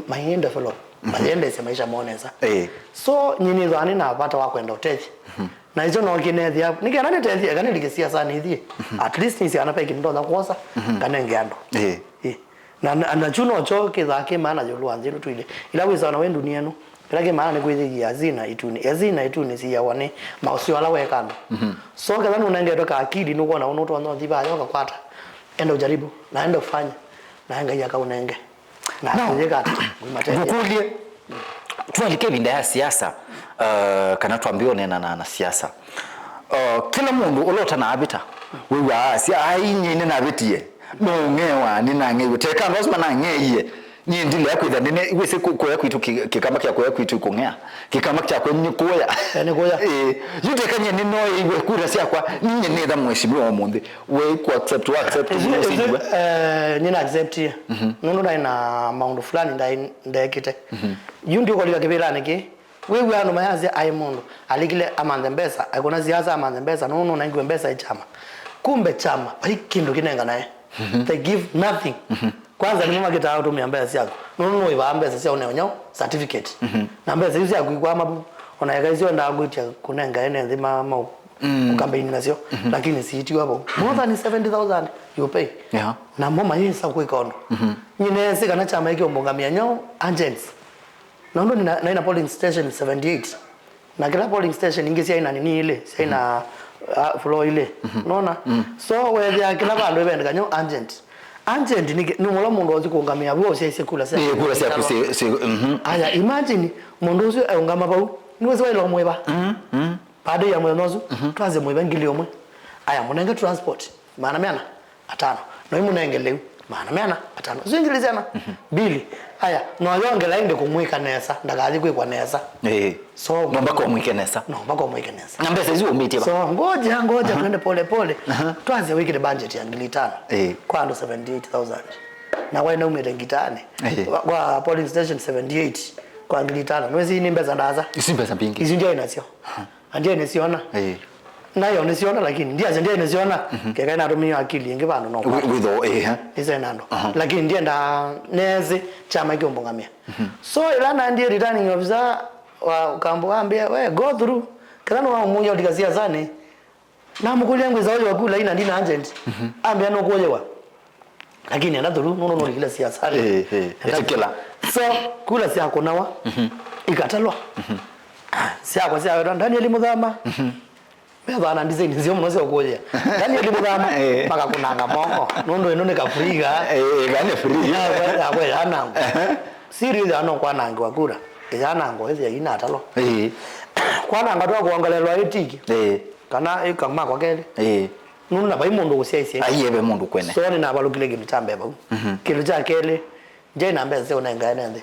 mai develop, mhm, mayendeesya maisha moo nesa. Ĩĩ. So, nyie nĩthwaa nĩ na vata wa kwenda ũtethya. Mhm. Na icho no kĩnethya, nĩ kenda nĩtethye, eka nĩlike siasanĩ ithyĩ. Mhm. At least nĩsĩ kana ve kĩndũ ndonya kwosa, mhm, nganenge andũ. Ĩĩ. Ĩĩ. Na, na, na kyu nokyo kĩthaa kĩ maana ĩũlũ wa nthĩ ĩno tũilye. Ĩla wĩsawa na wĩ ndunia ĩno, kĩla kĩ maana nĩ kwĩthĩia hazina ĩtunĩ. Hazina ĩtunĩ siawa nĩ maũseo ala weka andũ. Mhm. So, ketha nũnengetwe ka akili, nũkwona ũndũ ũtonya ũthi vaya ũkakwata. Enda ujaribu, na enda ufanye, na Ngai akaũnenge. Na, no, kũyĩka ata? Ũimatethya. Ngũkũlye, twalika ĩvinda ya siasa, uh, kana twambie ũneena na anasiasa. Uh, kĩla mũndũ ũla ũtanaavĩta, wĩw'aa asya, "Ai, nyie nĩnavĩtie." No ũng'ewa, "Nĩnang'eiwe." Teka andũ asu manang'eie. Nyie ndilea kwĩtha ndine, wĩsĩ kũ-, kũya kwitũ kĩ-, kĩkamba kya kũya kwitũ kũng'ea. Kĩkamba kyakwa nĩ kũya. Eh, nĩ kũya. Eh, yu teka nyie nĩnoeiwe kura syakwa, nyie nĩtha mheshimiwa ũmũnthĩ. We ku accept, wa accept, ĩsu, ĩsu, ũsindwe. Eh, nĩna acceptie. Mhm. Nũndũ ndaĩ na maũndũ fulani ndaĩ ndekĩte. Mhm. Yu ndiũkũlika kĩvĩlanĩ kĩ. Wĩw'a andũ mayasya aĩ mũndũ alikile amanthe mbesa, aikũna siasa amanthe mbesa, nũndũ nũnengiwe mbesa ĩ kyama. Kumbe kyama, vai kĩndũ kĩnenganae. Mhm. They give nothing. Mhm. Kwanza nĩmo makĩtaa ũtũmĩa mbesa syaku. Nũndũ nũĩvaa mbesa sya ũneo nyaũ certificate. Mhm. Na mbesa isu syaku ikwama vu. Ona eka isu endaa kwĩtya kũnenga ene nthĩ ma, ma Mm. ũkambeini nasyo, mhm, lakini siitiwa vau. More than seventy thousand you pay. Yeah. Na mo mayĩsa kwĩka ũndũ. Mhm. Nyie neesĩ kana kyama kĩũmbũngamĩa nyaũ agents. Nũndũ nĩna, naĩ na polling station seventy-eight. Na kĩla polling station ingĩ syaĩ na nini ilĩ, syaĩ na, mhm, ah, floor ilĩ. Mhm. Nona? Mm. So, weethĩa kĩla vandũ ĩvendeka nyaũ agent. Agent nĩ kĩ-, nĩ ũla mũndũ ũthi kũũngamĩa vu ũsyaisye kula syaku. Ĩĩ, kula syaku syĩ, syĩ, mhm. Aya, imagine, mũndũ ũsu eũngama vau. Nĩwĩsĩ waĩle ũmũĩva. Mm, mm. Baada ya mũthenya ũsu, mhm, twasye mũĩve ngili ũmwe. Aya, mũnenge transport, maana meana atano. No imũnenge lĩu maana meana atano. Isu ingĩ syana mbili. Aya, no yongela ĩndĩ kũmwĩka nesa, ndakathi kwĩkwa nesa. Ĩĩ. So, no mpaka ũmwĩke nesa. No mpaka ũmwĩke nesa. Na mbesa isu umĩtie va? So, ngoja, ngoja, twende pole pole. Aha. Twasya wĩkĩte budget ya ngili itano. Ĩĩ. Kwa andũ seventy eight thousand. Na waĩ naumĩte Ngitani. Ĩĩ. Kwa, kwa polling station seventy eight kwa ngili itano. Nĩwĩsĩ nĩ mbesa ndaasa. Isu mbesa mbingĩ. Isu ndyaĩ nasyo. Aha. Na ndyaĩ nĩsyona. Ĩĩ. Nayo nĩsyona, lakini ndiasya ndyaĩ nĩsyona. Mhm. Keka natũmĩie akili ĩngĩ vandũ no kwata. Wĩ-, wĩtho, ĩĩ, ha? Nĩsena andũ. Aha. Lakini ndienda nĩsĩ kyama kĩũmbũngamĩa. Mhm. So, ĩla nandie returning officer wa kambo ambĩa, "We, go through." Kethwa nĩwamũia ũtika siasanĩ. Namũkũlya ngwĩsa ũyũ wa kula ina ndina agent. Mhm. Ambĩa nũkũyĩwa. Lakini enda through, nũndũ nũlikile siasanĩ. Ĩĩ, ĩĩ. Ĩtĩkĩla. So, kula syakũnawa, mhm, ikatalwa. Mhm. Syakwa syawetwa Daniel Mũthama. Mhm. Methwa na design nzeo mũno sya ũkũyĩa. Daniel Mũthama, ĩĩ, makakũnanga moko. Nũndũ ĩno nĩ kafriga. Ĩĩ, kana free. Yakwa, yakwa yanangwa. Aha. Siri ya no kwanangwa kura. Yanangwa ĩthĩa inatalwa. Ĩĩ. Kwananga twa kuongelelwa ĩtiki. Ĩĩ. Kana ĩkamakwa kelĩ. Ĩĩ. Nũndũ na vai mũndũ ũsyaisye. Aiye ve mũndũ kwene. So nĩnavalũkile kĩndũ kya mbee vau. Mhm. Kĩndũ kya kelĩ, ndyaĩ na mbesa sya ũnengae nĩ nthĩ.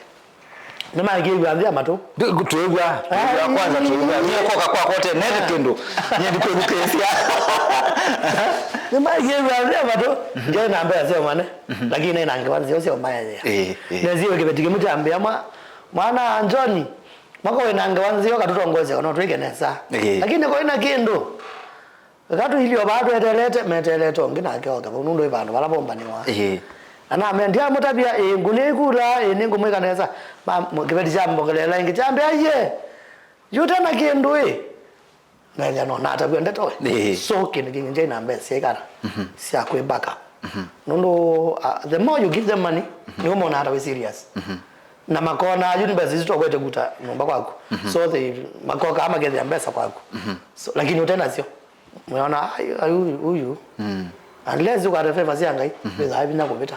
Nĩmakĩw'a nthĩ ya matũ. Twĩw'a, twĩw'a kwanza, twĩw'a. Niĩ koka kwakwa ũte nete kĩndũ. Niĩ ndikwĩthukĩĩsya. Nĩmakĩw'a nthĩ ya matũ. Mhm. Ndyaĩ na mbesa sya ũmane. Mhm. Lakini nĩ na ngewa nzeo sya ũmaethĩa. Ĩĩ, ĩĩ. Nesie kĩveti kĩmwe kyambĩa mwa, mwana John, mwako wĩ na ngewa nzeo katũtongoesya no twĩke nesa. Ĩĩ. Lakini koĩ na kĩndũ. Eka tũilyĩ o vaa tweteelete, meteelete ũngĩ nake oke vau, nũndũ ĩ vandũ vala vombanĩwa. Ĩĩ. Na namea, "Ndiamũtavya, ĩĩ, ngũnĩ ikula, ĩĩ, nĩngũmwĩka nesa." Ma, mũ-, kĩveti kyambongeleela ĩngĩ, kyambĩa, "Aiye, yu ũte na kĩndũ, ĩ?" Naĩthĩa no natavw'a ndeto, ĩ. Ĩĩ. So, kĩndũ kĩngĩ ndyai na mbesa syaikana, mhm, sya kwĩ backup. Mhm. Nũndũ, uh, the more you give them money, mhm, nĩw'o monaa ta wĩ serious. Mhm. Na makona, "Yu nĩ mbesa isu tũkwete kuta nyũmba kwaku." Mhm. So, they, makokaa makethĩa mbesa kwaku. Mhm. So, lakini ũte nasyo. Mweona, "Ai, ai, huyu, huyu." Mm. Unless ukwate favor sya Ngai, mhm, wĩthaa vinya kũvĩta.